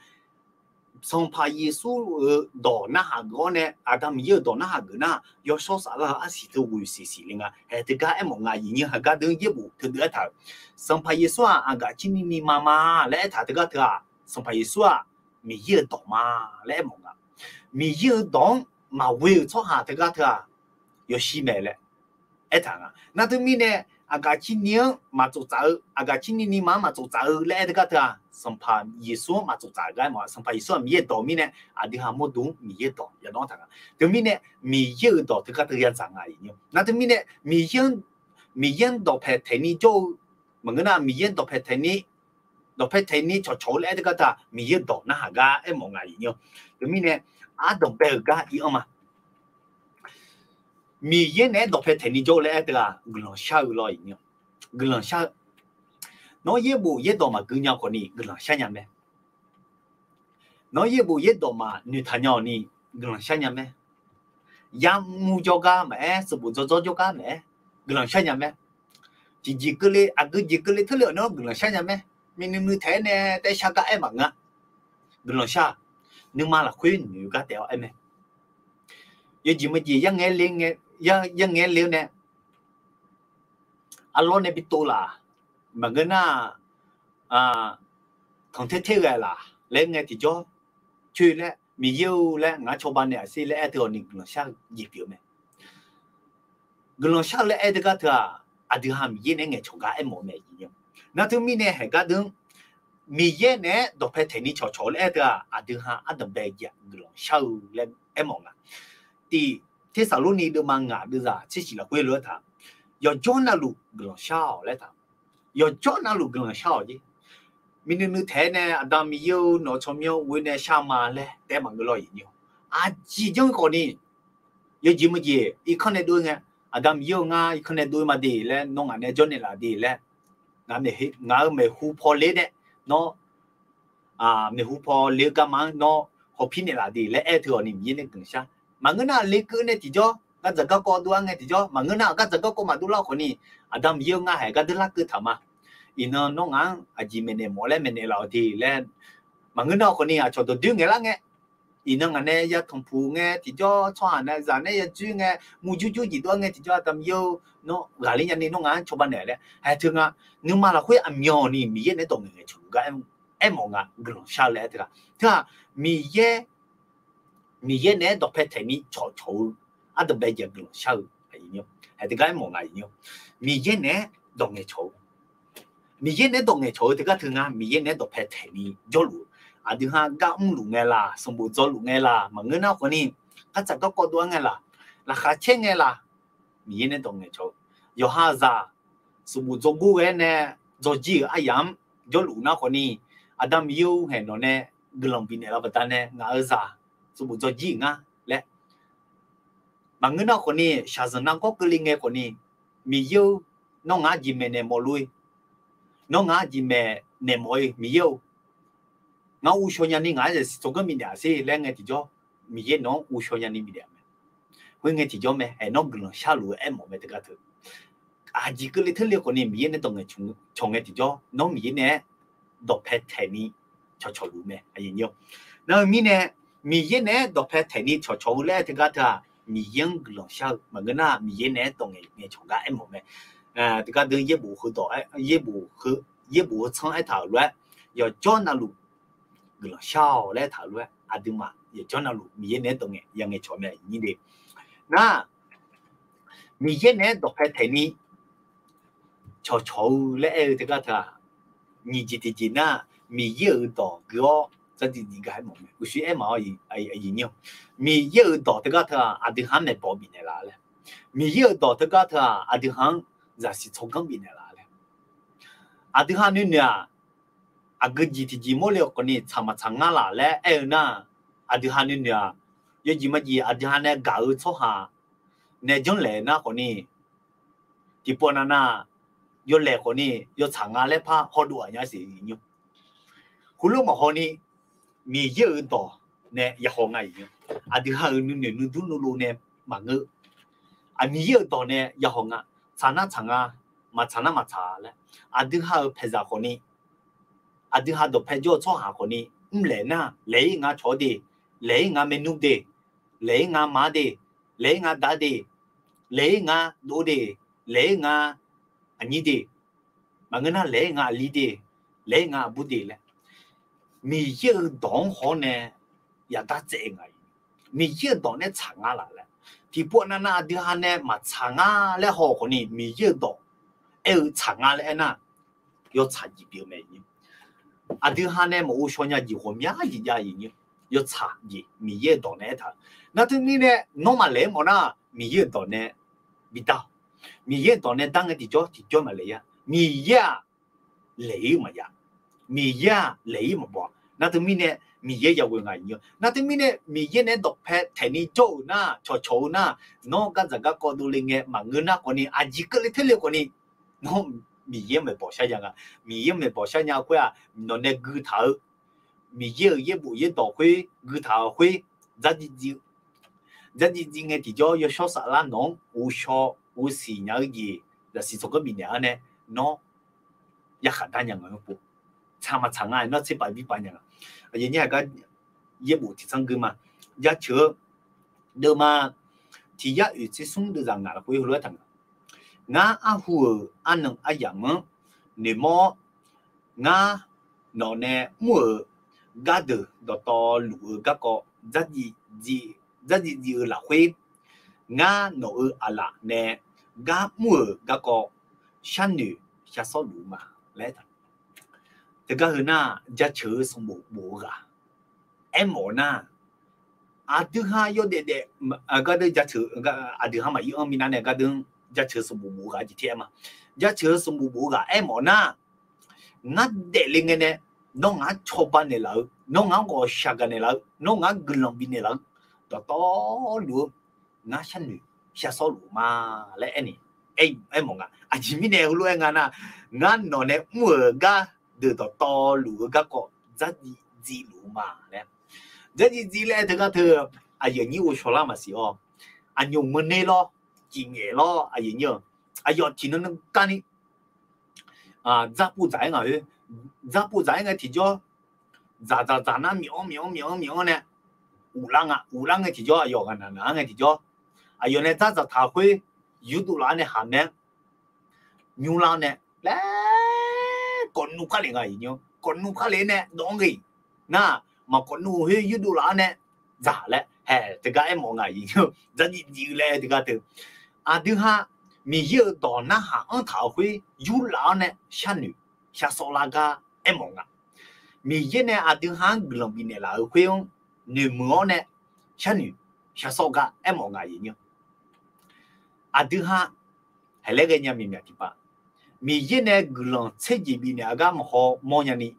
Sanqpaq Yeqsur-euq dawq narhaq geuf-awr nae, Aqda Miqyaer-euq dawq narhaq geuf nar, yawshawr saflar-euq arsiq teu ghoeq siq siqle nga. Aer teugar aermawf nga. Aqyuif nyi heugar deuq-anr yaerbof teudeuq aertaq-euq, Sanqpaq Yeqsur-aq aqgaf cirni ni ma ma laer aertaq teugar teu-aq, Sanqpaq Yeqsur-aq Miqyaer-euq dawq ma laer aermawf nga. Miqyaer-euq dawq-anr maqghoe-euq tsawrhaq teugar teu-aq, yawshir mae laer aertaq nga. Nar teumirnae, aqgaf cirni-anr maqtsoftsaf-eu, aqgaf cirni ni ma-anr maqtsoftsaf-eu laer aer teugar teu-aq, Sanqpaq Yeqsur-anr maqtsoftsaf gar aermawf-a. Sanqpaq Yeqsur-aq Miqyaer-euq dawq mirnae, aqdui ha mawrdo-anr Miqyaer-euq dawq yadawr taq nga. Teumirnae, Miqyaer-euq dawq teugar teu yadzaq nga. Nar teumirnae, Miqyaer-anr dawqpae taeqni jawr-eu, maqngeur nar, Miqyaer-anr dawqpae taeqni, dawqpae taeqni cawqcawq-eu laer aer teugar teu-aq, Miqyaer-euq dawq narhaq gar aermawf nga. Teumirnae, ardanqbae-euq gar iranr ma. Miqyaer naeq-aer dawqpae taeqni jawr-eu laer aer teu-aq, guiqlanq shar-eu lawr. Guiqlanq shar-eu, nawr yaerbof yaerdawq maqgui nya khawfni guiqlanq shar nya mae. Nawr yaerbof yaerdawq maqnoeqtaq nya-awq ni guiqlanq shar nya mae. Yamr jawrgar maqaer, sanqbof dzawrdzawr jawrgar maqaer, guiqlanq shar nya mae. Tiqjeq keuvle, aqgeu jeq keuvle teurle-awq nawr guiqlanq shar nya mae. Miqnuiv nuiv taef-aer nae taef shar gar aer maqngeur-a. Guiqlanq shar-aq, nuima lafkhoer noeq gar taef-awr aer mae. Yawjeq meujeq yarngae le-eu nae, arlawr nae bi tov laf, maqngeur nar, tanqtaer taer ghae laf laer ngae tiqjawr, coer laer, Miqyaer-or laer, ngaq-anr cawba naeq-aq sher laer aer teu-awq ni guiqlanq shar-eu jeq pyeuf-eu mae. Guiqlanq shar-eu laer aer teugar teu-aq, aqdui ha Miqyaer naeq-aer ngaeqcawq gar aermawf-eu mae. Nar teumirnae haeq gar deuq-anr, Miqyaer naeq-aer dawqpae taeqni cawqcawq-eu laer aer teu-aq, aqdui ha ardanqbae jeq-aq guiqlanq shar-eu laer aermawf nga. Tiq Tersaqlorni deuvma ngaq deuvzaq tsershif lafkhoer lof-aer taq, yawqjawr navluf guiqlanq shar-awq laer taq. Yawqjawr navluf guiqlanq shar-awq jeq. Miqnuiv nuiv taef-aer nae Aqda Miqyaer-or, nawq-eu tsawrmyanr ghoe nae shar ma laer taef maqngeur lawr. Aqjeq janr khawfni, yawjeq meujeq irkanr nae dov-aer ngae, Aqda Miqyaer-or, ngar irkanr nae dov-aer ma de laer, nawr ngaq nae jawrnaeq laf de laer, ngaq-eu maeqhu paw ler nae, nawr maeqhu paw ler-eu garma-anr nawr hawpir naeqlaf de laer aer teu-awq ni Miqyaer nae guiqlanq shar. Maqngeur nar, lekeuv nae tiqjawr, gardzaq garkawv dov-aer ngae tiqjawr, maqngeur nar, gardzaq garkawv maqdov lar khawfni, Aqda Miqyaer-or, ngar haeq gar deur larkeuv taq ma. Iqnan nawr ngaq-anr aqjeq maeqnaeq mawf laer maeqnaeq laf-awq de laer, maqngeur nar khawfni aqcawq dawqdoer ngaeqlar ngae, Iqnan ngaq nae ya tanqpuq ngae tiqjawr, tsawrhaq nae zaq nae ya dzoer ngae, murjur jur jeq dov-aer ngae tiqjawr, Aqda Miqyaer-or, nawr ghaqler nyani nawr ngaq-anr cawba naeq laer haeq teu nga. Nuima lafkhoer aqmyanni Miqyaer naeq-aer dawq ngaeq ngaeq cawq-eu gar aermawf nga guiqlanq shar-eu laer aer teu-aq, teu-aq, Miqyaer Miqyaer naeq-aer dawqpae taeq ni cawqcawq-eu ardanqbae jeq guiqlanq shar-eu aqyuif nyir-or, haeq teugar aermawf nga aqyuif nyir-or. Miqyaer naeq-aer dawq ngaeqcawq-eu Miqyaer naeq-aer dawq ngaeqcawq-eu teugar teu nga, Miqyaer naeq-aer dawqpae taeq ni jawrluf-eu, aqdui ha gar mrluf ngae laq, sanqbof dzawluf ngae laq, maqngeur nar khawfni, khartsaq garkawv dov-aer ngae laq, laqkhaq caer ngae laq, Miqyaer naeq-aer dawq ngaeqcawq-eu, yawqha zaq sanqbof dzawrgor ghae-aer nae dzawrjir-euq aryamq-anr jawrluf nar khawfni, Aqda Miqyaer-or, haeq nawq nae guiqlanq bifnaeq lar baqdanae ngaq-euq zaq sanqbof dzawrjir-euq nga laer maqngeur nar khawfni, shaqzanq nargawr keuvle ngae khawfni, Miqyaer-or, nawr ngaq-anr jeq maeqnaeq mawf lor-ir, nawr ngaq-anr jeq maeqnaeq mawf-ir Miqyaer-or, ngar uvshaw nyani ngaq-anr zaqsiq tsawrganr bifnaeq-aq sher laer ngae tiqjawr, Miqyaer nawq-anr uvshaw nyani bifnaeq-a mae. Khoerngae tiqjawr mae, aer nawr guiqlanq sharluf-eu aermawf mae teugar teu. Aqjeq keuvle teurle khawfni Miqyaer naeq-aer dawq ngaeqcawq ngae tiqjawr, nawr Miqyaer naeq-aer dawqpae taeq ni cawqcawq luf mae. Nar-eu mirnae, Miqyaer naeq-aer dawqpae taeq ni cawqcawq-eu laer aer teugar teu-aq, Miqyaer-anr guiqlanq shar-eu maqngeur nar, Miqyaer naeq-aer dawq ngaeq ngaeqcawq gar aermawf mae. Teugar deuq yaerbof heu dawq-aer, yaerbof heu, yaerbof heu tsanr aertaq-euq lof-aer, yawqjawr navluf guiqlanq shar-awq laer aertaq-euq lof-aer, aqduimaf yawqjawr navluf Miqyaer naeq-aer dawq ngaeq ya ngaeqcawq mae aqyuif nyir de. Nar, Miqyaer naeq-aer dawqpae taeq ni cawqcawq-eu laer aer-eu teugar teu-aq, nyiq jeq tiqjeq nar, Miqyaer-euq dawq gui-awr dzardziv dziv gar aermawf mae. Uqshoe aermawf-awr, Miqyaer-euq dawq teugar teu-aq, aqdui ha-anr maeqbawq bifnaeq laf laer, Miqyaer-euq dawq teugar teu-aq, aqdui ha-anr zaqsiq tsawrganr bifnaeq laf laer, aqdui ha nuinoeq-aq, aqgeu jeq tiqjeq mawrle-eu khawfni tsaq maqtsaq ngar laf laer aer-eu nar, aqdui ha nuinoeq-aq, yawjeq majeq aqdui ha nae gaq-eu tsawrhaq nae janrlaeq nar khawfni, tiqpawf navnav yawlaeq khawfni yawtsaq nga laer par hawdov-aq nya siq nymr. Heulof maqhaw ni, Miqyaer-euq dawq nae yahaw nga iq nymr. Aqdui ha-euq nuinoeq nuidur nuilov nae maqngeur. Miqyaer-euq dawq nae yahaw nga, tsaq nar tsaq nga, maqtsaq nar maqtsaq laer, aqdui ha-euq paeqzaq khawfni, aqdui ha dawqpae jawr-eu tsawrhaq khawfni, mrlaeq nar laeq-ir nga cawq-awr de, laeq-ir nga maernmr de, laeq-ir nga ma-ar de, laeq-ir nga da-ar de, laeq-ir nga dov de, laeq-ir nga aqnyir de, maqngeur nar laeq-ir nga aqli de, laeq-ir nga aqbur de laer, Miqyaer-euq dawq-anr haw-awr nae yadar tsaev-eu nga. Miqyaer-euq dawq nae tsaq nga laf laer, tiqpov navnav aqdui ha nae maqtsaq nga laer haw khawfni, Miqyaer-euq dawq aer-eu tsaq nga laer aernar, yawtsaq jeq pyeuf-eu mae. Aqdui ha nae maqghov shaw nya jeq ghawqmya jeq jav-eu iq nymr. Yawtsaq jeq Miqyaer-euq dawq nae aertaq-eu. Nar teumirnae nawr maqlaeq-aer mawf nar, Miqyaer-euq dawq nae bidar-awq. Miqyaer-euq dawq nae dar ngae tiqjawr tiqjawr maqlaeq-ir-a. Miqyaer-aq laeq-ir maqya. Miqyaer-aq laeq-ir maqbaw-a. Nar teumirnae Miqyaer yaghoe nga iq nymr. Nar teumirnae Miqyaer nae dawqpae taeq ni jawr-euq nar, cawqcawq-eu nar, nawr gardzaq garkawv dovle ngae maqngeur nar khawfni, aqjeq keuvle teurle khawfni, nawr Miqyaer maeqbawq shar ya nga. Miqyaer maeqbawq shar nya khoer-aq, nawq nae guitaq-eu Miqyaer-euq yaerbof yaerdawq khoer guitaq-euq khoer, dzardziv dziv-eu, dzardziv dziv ngae tiqjawr yawshawr saflar nawq-anr ghovshaw ghovsiq nya-eu jeq, zaqsiq tsawrganr bifnaeq-awr nae, nawr yarkhaq dar nya nga-anr pov. Tsaq maqtsaq nga-aq nawr tserpav birpav nya nga. Aqyuif nyir aqgar yaerbof tiqtsanr gui ma. Jaceuq-eu deuvma tiq yar oeq tser smr deuvzaq ngaq lafkhoer heulof-aer taqnga. Ngar arhu-euq arnan aryamq-anr noeqmawr-awr, ngar nawq nae mr-euq gardeuq dawqtawvluf-eu garkawv dzardziv dziv-eu lafkhoer, ngar nawq-euq aqlaf nae gar mr-euq garkawv sharnoeq shar sawrluf-eu ma laer taq. Teugar heu nar, jaceuq-eu sanqbof bof-eu ghaq aermawf-eu nar, aqdui ha yawdaef daef, gardeuv jaceuq, aqdui ha maqir-anr minav nae gardeuv jaceuq-eu sanqbof bof-eu ghaq jeq tir aer ma. Jaceuq-eu sanqbof bof-eu ghaq aermawf-eu nar, ngar daefle ngae nae nawr ngaq-anr cawba naeqlaf-eu, nawr ngaq-anr ghawqshaq gaq naeqlaf-eu, nawr ngaq-anr guiqlanq bifnaeq laf-eu dawqtawvluf-eu ngar sharnoeq shar sawrluf-eu ma laer aer ni, aermawf nga. Aqjeq mirnae heulof-aer nga nar, ngar nawq nae mr-euq gardeuq dawqtawvluf-eu garkawv dzardziv dziv luf-eu ma laer. Dzardziv dziv laer aer teugar teu, aqyuif aqnyir ghovshaw lar maqsiq-awr, aqnymq meuq ner lawr, cifngaef lawr, aqyuif nyir-eu, aqyawf tiqnan nan kavni dzarpov dzaq-aer nga khoer, dzarpov dzaq-aer ngae tiqjawr, dzaqdzaq dzaq nar myawf-anr myawf-anr myawf-anr myawf-anr nae uqlar nga. Uqlar ngae tiqjawr, aqyawf ghaqnaq naq-anr ngae tiqjawr, aqyawf nae dzardzaq taq khoer yurdov laf-awr nae haq mae-anr nymrlar-awr nae laer kawfnuv khar lef nga aqyuif nyir-awr. Kawfnuv khar lef nae dawv-anr ghae nar, maqkawfnuv khoer yurdov laf-awr nae dzaq laer hae teugar aermawf nga aqyuif nyir-awr. Dzardziv dziv-eu laer teugar teu. Aqdui ha Miqyaer-euq dawq narhaq anr taq-euq khoer yurlaf-awr nae sharnoeq shar sawr lar gar aermawf nga. Miqyaer nae aqdui ha-anr guiqlanq bifnaeq laf-euq khoer-anr noeqmuiq-awr nae sharnoeq shar sawr gar aermawf nga aqyuif nyir-awr. Aqdui ha haelaer ghaenya myav myav tiqpav, Miqyaer nae guiqlanq tser jeq bifnaeq-eu gar maqhaw mawrnya ni,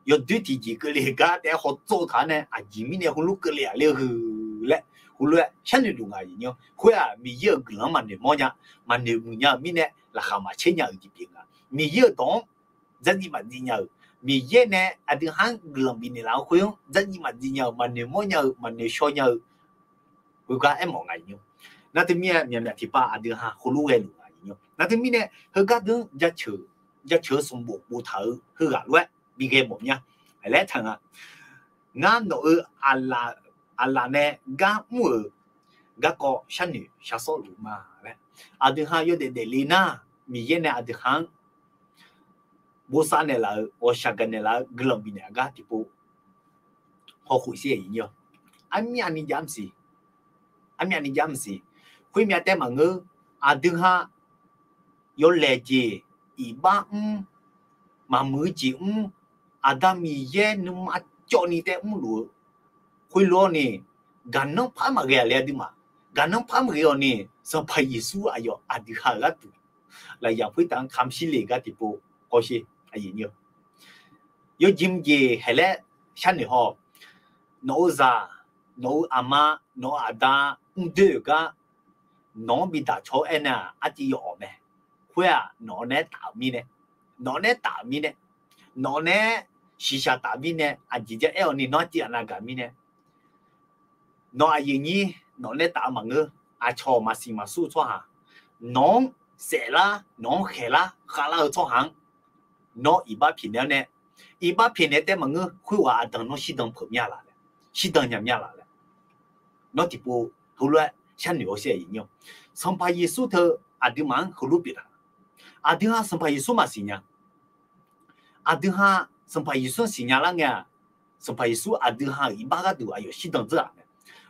yawdoer tiqjeq keuvle gar taef-aer hawtsov taq-awr nae aqjeq mirnae heulof keuvle-aq ler-eu laer heulof-aer sharnoeq luf nga aqyuif nyir-awr. Khoer-aq Miqyaer-euq guiqlanq-anr maqnoeq mawrnya, maqnoeq muiq nya-eu mirnae laqkhaq maqtser nya-euq jeq pyeuf nga. Miqyaer-euq dawq-anr dzardziv maqdziv nya-euq, Miqyaer nae aqdui ha-anr guiqlanq bifnaeq laf-eu khoer-anr dzardziv maqdziv nya-euq, maqnoeq mawrnya-eu, maqnoeq shaw nya-eu, heugar aermawf nga aqyuif nyir-awr. Nar teumirnae myav myav tiqpav aqdui ha heulof ghaeluf nga aqyuif nyir-awr. Nar teumirnae heugar deuq-anr jaceuq-eu sanqbof boftaq-eu heughaq lof-aer bighae mawf mya laer taq nga. Ngar nawq-euq aqlaf nae gar mr-euq garkawv sharnoeq shar sawr luf ma laer, aqdui ha yawdaef daefle nar, Miqyaer nae aqdui ha-anr bosav naeqlaf-eu, ghawqshaq gaqnaeq laf-eu guiqlanq bifnaeq-eu gar tiqpov hawkhof shir aqyuif nyir-awr. Armyavni jav maqsiq, armyavni jav maqsiq. Khoermyav taef maqngeur. Aqdui ha yawlaeq jeq iqbax mr, maqmuiq-eu jeq mr, Aqda Miqyaer nuima cawvni taef mrluf-eu khoerlof-awr ni, gaqnanr par maqghae-a le aqduimaf. Gaqnanr par maqghae-awq ni, Sanqpaq Yeqsur aqyawf aqdui ha-euq gharduq lafyaq khoertav-anr kamq shir le gar tiqpov hawsher. Yawjeq mqjeq haelaer sharnoeq haw. Nawq-eu zaq, nawq-eu aqma, nawq-eu aqda mr doer-euq gar nawq-anr bidaq caw-awr aernar-aq, artiv yawawq mae. Khoer-aq nawq-anr naeq-aer taf-euq mirnae, nawq-anr naeq-aer taf-euq mirnae, nawq-anr naeq-aer shiqshaq taf mirnae, aqjeq jar aer-awq ni nawr tiv aqnav gaq mirnae, nawq aqyuif nyir nawq-anr naeq-aer taf-eu maqngeur. Aqcawq maqsiq maqsur-eu tsawrhaq, nawq-anr saeflar, nawq-anr khaeqlar khavlar-eu tsawrhaq-anr nawr iqbax pyaeqnaeq-awr nae, iqbax pyaeqnaeq taef maqngeur. Khoerghaq aqdan nawr shirdan peuq mya laf laer, shirdan nya mya laf laer, nawr tiqpov heulof-aer sharnoeq hawsher aqyuif nyir-awr. Sanqpaq Yeqsur teu aqduimaf-anr heulof pyeuf taq. Aqdui ha Sanqpaq Yeqsur maqsiq nya. Aqdui ha Sanqpaq Yeqsur-anr siqnya lar ngae-aq, Sanqpaq Yeqsur aqdui ha-euq iqbax gharduq aqyawf shirdan dzeur-aq mae.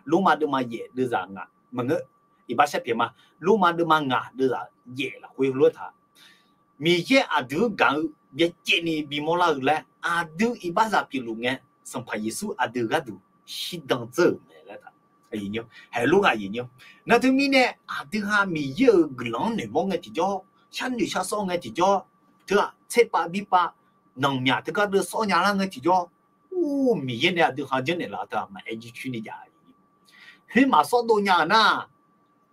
Lormav deuvma yaef deuvzaq ngaq maqngeur, iqbax sharpyaeq ma. Lormav deuvma ngaq deuvzaq yaef lafkhoer heulof-aer taq, Miqyaer aqdui-anr gaq-eu byacaevni bimawr lar-eu laer aqdui iqbaxzaq pyeufluf ngae, Sanqpaq Yeqsur aqdui gharduq shirdan dzeur-euq mae laer taq. Haeq lof ghaq aqyuif nyir-awr. Nar teumirnae aqdui ha Miqyaer-euq guiqlanq-anr noeqmawr ngae tiqjawr, sharnoeq shar sawr ngae tiqjawr, teu-aq tserpav birpav nanqmyaq teugar deuv sawr nya lar ngae tiqjawr, ur, Miqyaer nae aqdui ha janrnaeq laf-eu teu-aq maqaer jircoer ni jav-a. Khoermaf sawr dov nya-euq nar,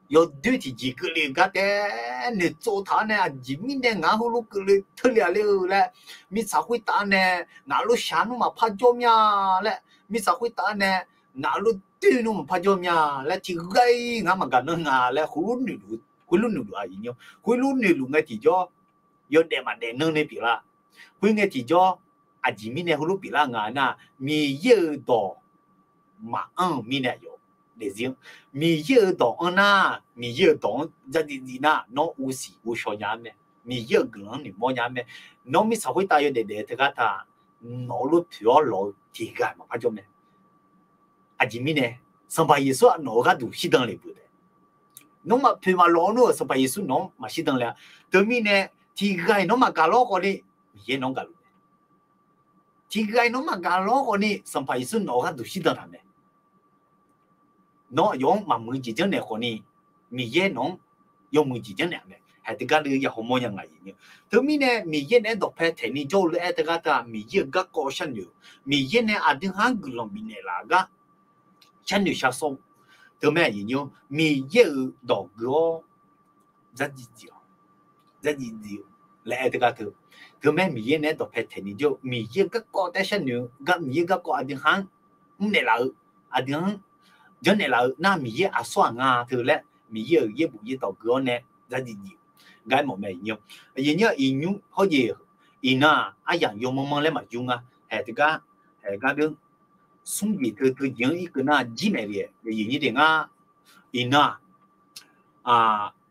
yawdoer tiqjeq keuvle-eu gar taef noeqtsov taq-awr nae aqjeq mirnae ngaq-anr heulof keuvle teule-a ler-eu laer, mirtsaq khoertav-anr nae ngaq lof shaq nmr maqpar jawr mya laer, mirtsaq khoertav-anr nae ngaq lof doer nmr maqpar jawr mya laer, tiqghaq-iq ngar maqgaq nanr nga laer, khoerlof noeqluf-a aqyuif nyir-awr. Khoerlof noeqluf ngae tiqjawr, yawdaef maqdaef nanr nae pyeuflar. Khoerngae tiqjawr, aqjeq mirnae heulof pyeuflar nga nar, Miqyaer-euq dawq maqanr-euq mirnae aqyawf daefzir-anr, Miqyaer-euq dawq anr nar, Miqyaer-euq dawq-anr dzardziv dziv nar, nawr uvsiq uvshaw nya-ar mae. Miqyaer-euq guiqlanq-anr noeqmawr nya-ar mae. Nawr mirtsaq khoertav yawdaef daef-eu teugar taq, nawq-eu lof poeq-awr lawq-eu tiqghaq-iq maqpar jawr mae. Aqjeq mirnae, Sanqpaq Yeqsur-aq nawq-eu gharduq shirdan le beu taef. Nawr maqpoeq maqlawq-eu nmr-euq Sanqpaq Yeqsur nawq-anr maqshirdan le-a. Teumirnae, tiqghaq-iq nawr maqgaq lawr khawf ni, Miqyaer nawq-anr gaqluf mae. Tiqghaq-iq nawr maqgaq lawr khawf ni, Sanqpaq Yeqsur nawq-eu gharduq shirdan taq mae. Nawr aqyawf-anr maqmuiq jeq janrnaeq khawf ni, Miqyaer nawq-anr yawmuiq jeq janrnaeq-a mae. Haeq teugar deuv ya hawmawr nya nga aqyuif nyir-awr. Teumirnae Miqyaer naeq-aer dawqpae taeqni jawr-eu lof-aer teugar taq, Miqyaer-euq garkawv sharnoeq-eu, Miqyaer nae aqdui ha-anr guiqlanq bifnaeq laf-eu gar sharnoeq shar sawr-eu, teumae aqyuif nyir-awr, Miqyaer-euq dawq gui-awr dzardziv dziv-awq, dzardziv dziv-eu laer aer teugar teu, teumae Miqyaer naeq-aer dawqpae taeqni jawr-eu, Miqyaer-euq garkawv taef sharnoeq-eu gar, Miqyaer garkawv aqdui ha-anr mrnaeq laf-eu, aqdui ha-anr janrnaeq laf-eu nar, Miqyaer aqsur aq nga teu laer Miqyaer-euq yaerbof yaerdawq gui-awr nae dzardziv dziv-eu gar mawf mae aqyuif nyir-awr. Aqyuif nyir-awr, iqnymr hawjeq iqnan-aq aryamq yawmanr manr laer maqjur nga. Haeq teugar, haeq gar deuq smrjeq teu teujeq-anr irkeuv nar jir maeq le-aer, yawqnyir de ngar iqnan-aq,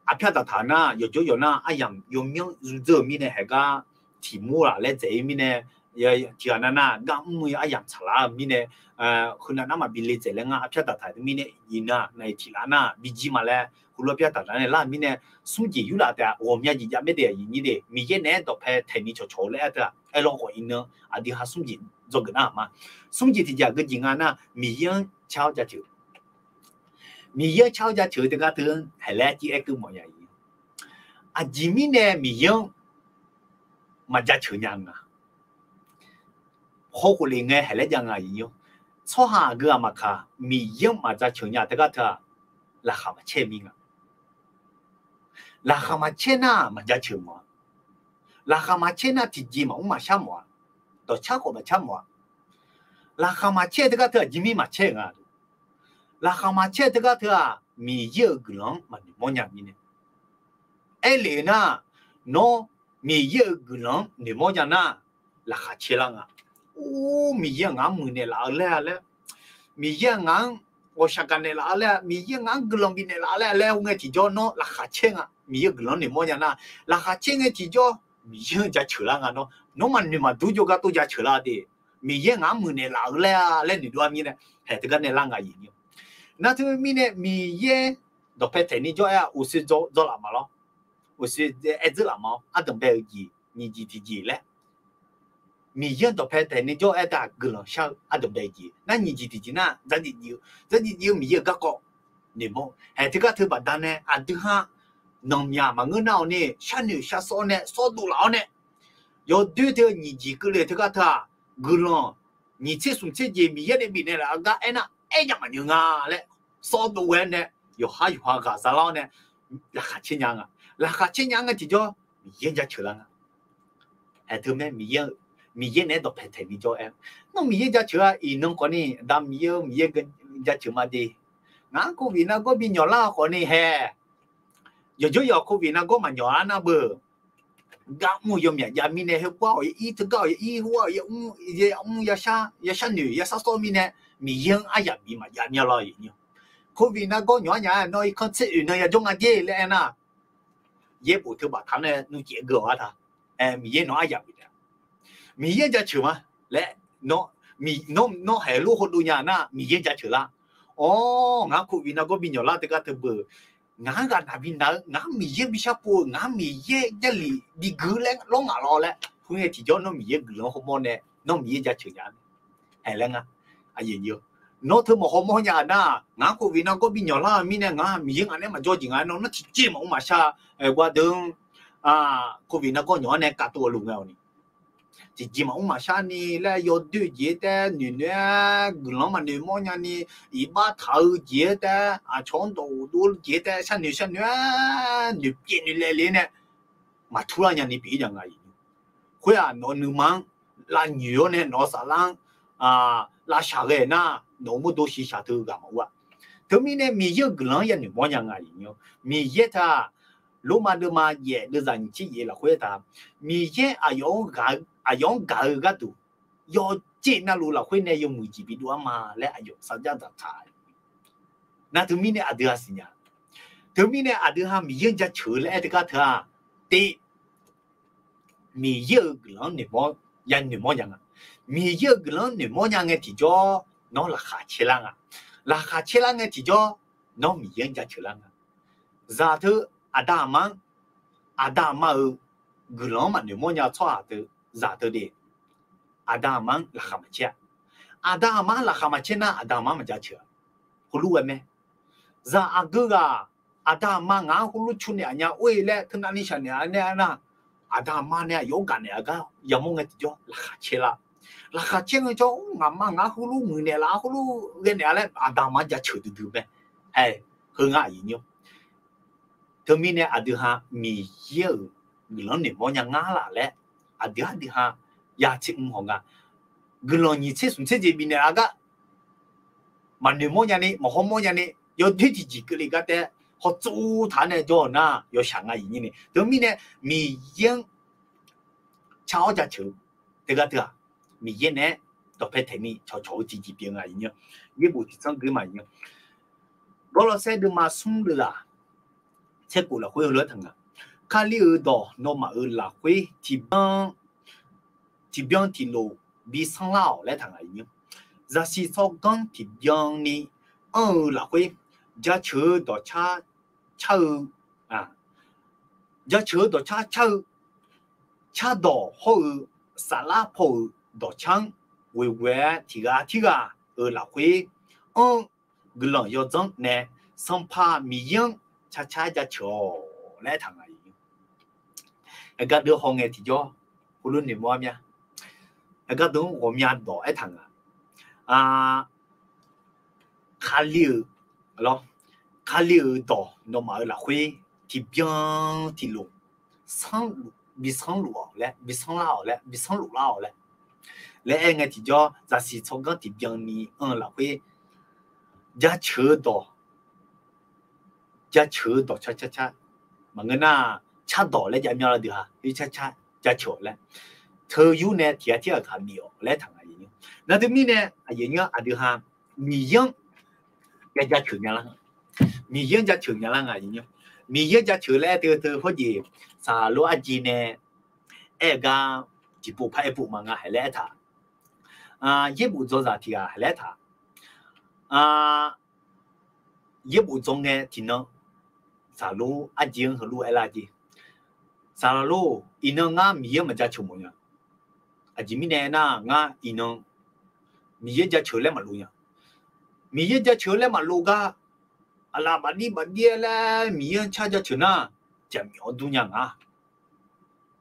arpyar daqtaq nar yawqjawr yawq nar aryamq yawmyanr zmrdzeur-eu mirnae haeqgar tiq mur laf laer dzaeq-ir mirnae, tiqghaq nav nar gar mr-eu aryamq tsaqlar-eu mirnae, heunav nar maqbi le dzaeq laer ngar arpyar daqtaq-eu mirnae iqnan naqi tiq laf nar bijir ma laer heulof arpyar daqtaq nae lar-eu mirnae, smrjeq yurlaf taef-a ghawqmya jeq jav maer de-aq yawqnyir de Miqyaer naeq-aer dawqpae taeq ni cawqcawq-eu laer aer teu-aq, aerlawr khawf iqnan aqdui ha smrjeq dzawgeuf nar-aq ma. Smrjeq tiqjeq aqgeu jeq nga nar Miqyaer-anr car-awr jaceuq Miqyaer-anr car-awr jaceuq-eu teugar teu-anr haeq laer tiv aer keuv mawf nya-iq. Aqjeq mirnae Miqyaer-anr maq jaceuq nya nga. Hawkhof lef ngae haeq laer jav nga-iq. Tsawrhaq aqgeu aqmaqkaq Miqyaer-anr maq jaceuq nya teugar teu-aq, laqkhaq maqcaer mir nga. Laqkhaq maqcaer nar maq jaceuq mawf-a. Laqkhaq maqcaer nar tiqjeq maqmr maqshar mawf-a. Dawqcar khawf maqcar mawf-a. Laqkhaq maqcaer teugar teu aqjeq mir maqcaer-eu nga. Laqkhaq maqcaer teugar teu-aq Miqyaer-euq guiqlanq-anr maqnoeq mawr nya mirnae. Aerlef nar, nawr Miqyaer-euq guiqlanq-anr noeqmawr nya nar, laqkhaq caer lar nga. Or, Miqyaer-aq ngaq-anr muiqnaeq laf-eu laer-a laer, Miqyaer-aq ngaq-anr ghawqshaq gaqnaeq laf-eu laer, Miqyaer-aq ngaq-anr guiqlanq bifnaeq laf-eu laer laer ur ngae tiqjawr nawr laqkhaq caer nga. Miqyaer-euq guiqlanq-anr noeqmawr nya nar, laqkhaq caer ngae tiqjawr Miqyaer-anr jaceuq lar nga nawr. Nawr maqnoeq maqdur jawrgar tov jaceuq lar de. Miqyaer ngaq-anr muiqnaeq laf-eu laer-a laer noeqdov-a mirnae, haeq teugar nae lar nga-iq. Nar teumirnae Miqyaer dawqpae taeq ni jawr-aer-aq uqshoe dzawlaf ma lawr. Uqshoe aer dzeur laf ma-awr ardanq bae-eu jeq nyiq jeq tiqjeq laer Miqyaer-anr dawqpae taeq ni jawr-aer teu-aq guiqlanq shar-eu ardanq bae-eu jeq nar nyiq jeq tiqjeq nar dzardziv dziv-eu dzardziv dziv-eu Miqyaer-euq garkawv noeqmawr-eu haeq teugar teu baqdanae aqdui ha nanqmyaq maqngeur nar-awq ni sharnoeq sharsawr nae sawrdov laf-awr nae yawdoer teu nyiq jeq keuvle teugar teu-aq guiqlanq nyiq tser smq tser jeq Miqyaer nae bifnaeq laf-eu gar aernar aer jav maqnymr nga laer sawrdov ghae-aer nae yawqhar yawqha ghaq za lar-awr nae laqkhaq caer nya nga. Laqkhaq caer nya ngae tiqjawr Miqyaer jaceuq lar nga. Aer teu mae, Miqyaer naeq-aer dawqpae taeq ni jawr-aer, nawr Miqyaer jaceuq-a iqnan khawf ni, Aqda Miqyaer-eu, Miqyaer jaceuq ma de. Ngaq-anr โควิด nargawr bi nyawq lar-eu khawf ni hae, yawqjawr yawq โควิด nargawr maqnyawq lar nar beu. Gar mr-eu yawmyaq jav mirnae, heugar awq ya ir, teugar awq ya ir, heugar awq ya mr, ya mr, ya sharnoeq ya sharsawr mirnae, Miqyaer-anr aryamq bif maqjav mya lawr-iq. โควิด nargawr nyawq-ar nya-aer nawr irkanr tser oeq nan yajawr nga jer laer aernar, yaerbof teu baqtaq nae nuvcaev geu-awq-ar ta. Aer, Miqyaer nawq aryamq bif taef-a. Miqyaer jaceuq ma laer, nawr haeq lof hawdov nya nar Miqyaer jaceuq lar. Awr, ngaq-anr โควิด nargawr bi nyawq lar teugar teu beu. Ngaq-anr ghaqnaq bi naq-eu, ngaq-anr Miqyaer bi sharpov-eu, ngaq-anr Miqyaer Jarlif bi gui laer lawr ngaq lawr laer, khoerngae tiqjawr nawr Miqyaer guiqlanq hawmawr nae nawr Miqyaer jaceuq nya-a. Aer laer nga. Nawr teu maqhaw mawr nya-eu nar, ngaq-anr โควิด nargawr bi nyawq lar-eu mirnae ngaq Miqyaer ngaq nae maqjawr jeq nga nawr nar tiqjeq maqmr maqshar-a. Aer, gardeuv-anr โควิด nargawr nyawq-anr nae kavtov-eu luf ngae-awq ni, tiqjeq maqmr maqshar ni laer yawdoer jeq-aer taef noeqnoeq-aer guiqlanq maqnoeq mawrnya ni, iqbax taq-eu jeq-aer taef, aqcawq-anr dawq ghofdov jeq-aer taef sharnoeq sharnoeq-aer noeqpyaev noeqlaev le nae maqtur lar nya ni pyeuf-ir nya nga-iq. Khoer-aq nawq-eu nuima-anr lavnyoeq-awr nae nawq-eu saflar-anr lavshaq ghae nar, nawq-eu mawrdo shiqshaq teu ghaq maqur-a. Teumirnae Miqyaer-euq guiqlanq-anr yanoeq mawrnya nga-iq. Miqyaer teu-aq, Lormav deuvma yaef deuvzaq nyiq tser yaef lafkhoer taq, Miqyaer aqyawf-anr gaq-eu gharduq yawjer navluf lafkhoer nae yawmuiq jeq bidov-ar ma laer aqyawf sarjax dzaqtaq. Nar teumirnae aqdui-aq siqnya. Teumirnae aqdui ha Miqyaer-anr jaceuq-eu laer aer teugar teu-aq, te Miqyaer-euq guiqlanq-anr noeqmawr, yanoeq mawrnya nga. Miqyaer-euq guiqlanq-anr noeqmawr nya ngae tiqjawr nawr laqkhaq caer lar nga. Laqkhaq caer lar ngae tiqjawr nawr Miqyaer-anr jaceuq lar nga. Zaq teu aqda aqma-anr, aqda aqma-euq guiqlanq-anr maqnoeq mawrnya-eu tsawrhaq teu, zaq teu de, aqda aqma-anr laqkhaq maqcaer-a. Aqda aqma-anr laqkhaq maqcaer nar aqda aqma-anr maqjaceuq-a. Heulof ghae mae. Zaq aqgeu ghaq aqda aqma ngaq-anr heulof cu naeq-a nya or-e laer teunav ni shaq naeq-a nae nar, aqda aqma nae aqyawf-anr gaq naeq-a gar yamawr ngae tiqjawr laqkhaq caer lar. Laqkhaq caer ngae jawr, ngaqma ngaq-anr heulof muiqnaeq laf-a heulof ghae naeq-a laer aqda aqma-anr jaceuq duidui mae. Aer, heu ngar aqyuif nymr Teumirnae aqdui ha Miqyaer-euq guiqlanq noeqmawr nya ngar laf laer, aqdui ardui ha ya tser mr haw nga. Guiqlanq nyiq tser smq tser jeq bifnaeq-a gar maqnoeq mawr nyani, maqhaw mawr nyani, yawdoer tiqjeq keuvle gar taef hawtsov taq-anr nae jawr-eu nar yawshaq nga iq nyir ni. Teumirnae Miqyaer-anr car-awr jaceuq-eu teugar teu-aq, Miqyaer naeq-aer dawqpae taeqni cawqcawq-eu tiqjeq pyeuf nga aqyuif nymr. Yaerbof tiqtsanr gui ma aqyuif nymr. Gawrlawrsaer deuvma smr deuvghaq tsaerkhof lafkhoer heulof-aer taq nga. Kali-euq dawq nawmaf-euq lafkhoer tiqbyan tiqbyan tiqlof bi sanrlar-awq laer taq nga aqyuif nymr. Zaqsiq tsawrganr tiqbyan ni anr-eu lafkhoer jaceuq-eu dawqcar car-eu jaceuq-eu dawqcar car-eu cardawq hawr-eu saflar paw-euq dawqcar-anr ghoeghoe-aer tiqghaq tirghaq-euq lafkhoer anr-eu guiqlanq yawdzanr nae Sanqpaq Miqyaer-anr carcar jaceuq-awq laer taq nga aqyuif nymr. Aqgar deuq hawngae tiqjawr heulof noeqmawr-ar mya. Aqgar deuq-anr ghawqmya dawq aertaq nga. Kali-euq lawr, Kali-euq dawq nawmaf-euq lafkhoer tiqbyan tiqlof sanrluf bi sanrluf-awq laer bi sanrlar-awq laer bi sanrluf lar-awq laer laer aer ngae tiqjawr zaqsiq tsawrganr tiqbyan ni anr-eu lafkhoer jaceuq-eu dawq jaceuq-eu dawq car car car maqngeur nar cardawq laer jav myanlar deuq ha car car jaceuq-awq laer teu yur nae tiqghaq tirghaq kaq bif-awq laer taq nga aqyuif nymr. Nar teumirnae aqyuif nymr aqdui ha Miqyaer-anr ya jaceuq nya lar nga. Miqyaer-anr jaceuq nya lar nga aqyuif nymr. Miqyaer jaceuq laer aer teu teu hawrjeq saqlor arji nae aer-eu gar tiqpov par aer pov ma nga hae laer aertaq. Yaerbof dzawzaq tiqghaq hae laer aertaq. Yaerbof dzaw ngae tiqnan saqlor arji-anr heulof aerlar jeq. Saqlaq lor, iqnan ngar Miqyaer maqjaceuq mawf nya. Aqjeq mirnae aernar ngar iqnan Miqyaer jaceuq laer maqlof nya. Miqyaer jaceuq laer maqlof gar aqlaf bafdir bafdir-aer laer Miqyaer-anr car jaceuq nar jaqmyawf-anr dur nya nga.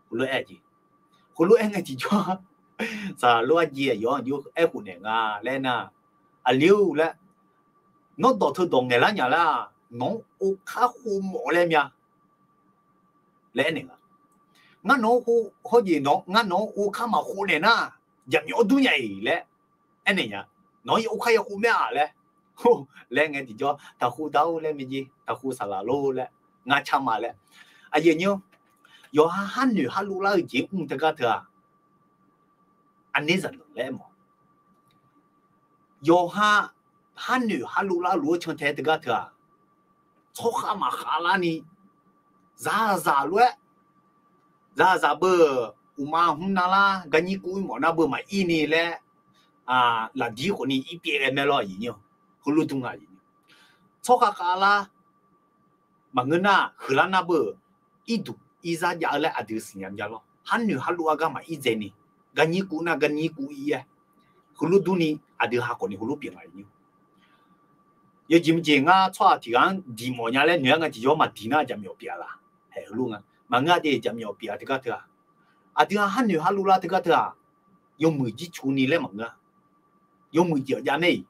Heulof aer jeq. Heulof aer ngae tiqjawr saqlaq lor arji aqyawf-anr jov aerkhof naeq nga laer aernar, aqli-or laer, nawr dawq teu dawq ngaeqlar nya lar, nawq-anr ov kar khov mawf laer mya laer aernaeq nga. Ngar nawq-anr hawrjeq nawq ngar nawq-anr ov kar maqkhov naeq nar jaqmyawf-anr dur nya-iq laer aernaeq nya. Nawq-anr ya ov kar ya khov mae-aq laer laer ngae tiqjawr taqkhov dar-or laer maejeq taqkhov saqlaq lor laer ngar car ma laer. Aqyuif aqnyir-or, yawqha har noeq har lov lar-eu jeq mr teugar teu-aq, aqner zaqnanq laer aermawf. Yawqha har noeq har lov lar luf-eu cantae teugar teu-aq, tsawrkhav maqkhav larni zaqzaq lof-aer zaqzaq beu uqma hmr nar lar garnyir kuv ir mawf nar beu maqir ni laer lafdir khawfni ir pyeuf ghae mae lawr aqyuif nymr. Heulof dur nga aqyuif nymr. Tsawrkhav khav lar maqngeur nar heular nar beu irduq irzar jav-eu laer aqdui siqnya mya lawr. Har noeq har lov-aer gar maqir dzaeni garnyir kuv nar garnyir kuv ir-aer heulof durni aqdui ha khawfni heulof pyeuf nga aqyuif nymr. Yawjeq maqjeq ngar tsawrhaq tiq ghaq-anr diq mawf nya laer noeq-aer ngae tiqjawr maqdiq nar jaqmyawf pyeuf-a laq. Haeq heulof nga maqngeur-a de jaqmyawf pyeuf-a teugar teu-aq, aqdui ha har noeq har lov lar teugar teu-aq, yawmuiq jircu ni laer maqngeur-a. Yawmuiq jeq-awq jav mae-iq,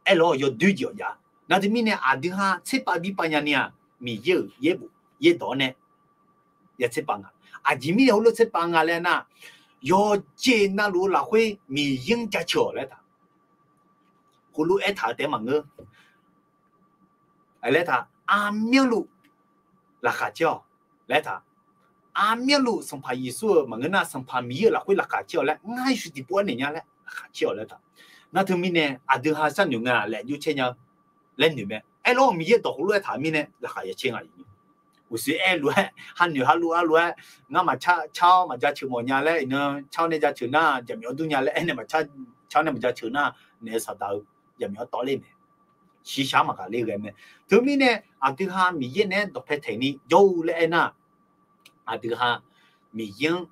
aerlawr yawdoer jeq-awq jav. Nar teumirnae aqdui ha tserpav bi pav nya ni-aq, Miqyaer-euq yaerbof yaerdawq-awr nae ya tserpav nga. Aqjeq mirnae heulof tserpav nga laer nar, yawqjeq navluf-eu lafkhoer Miqyaer-anr jaceuq-awq laer taq. Heulof aertaq-eu taef-aer maqngeur laer taq, armyanluf laqkhaq caer-awq laer taq. Armyanluf Sanqpaq Yeqsur-euq maqngeur nar Sanqpaq Miqyaer-euq lafkhoer laqkhaq caer-awq laer ngar yawshuif tiqpov-aer naeq nya laer laqkhaq caer-awq laer taq. Nar teumirnae aqdui ha sharnoeq nga laer jov caer nya-eu laer noeq mae. Aerlawr Miqyaer dawq heulof aertaq-eu mirnae laqkhaq ya caer nga aqyuif nymr. Uqshoe aer lof-aer har noeq har lov-aer lof-aer ngar maqcar car-awr maqjaceuq mawf nya laer iqnan car-awr nae jaceuq nar jaqmyawf dur nya laer aernae maqcar-awr nae maqjaceuq nar naef-eu saqdaq-eu jaqmyawf-anr tawv ler mae. Shiqshaq maqghaq ler ghae mae. Teumirnae aqdui ha Miqyaer naeq-aer dawqpae taeq ni jawr-eu laer aernar, aqdui ha Miqyaer-anr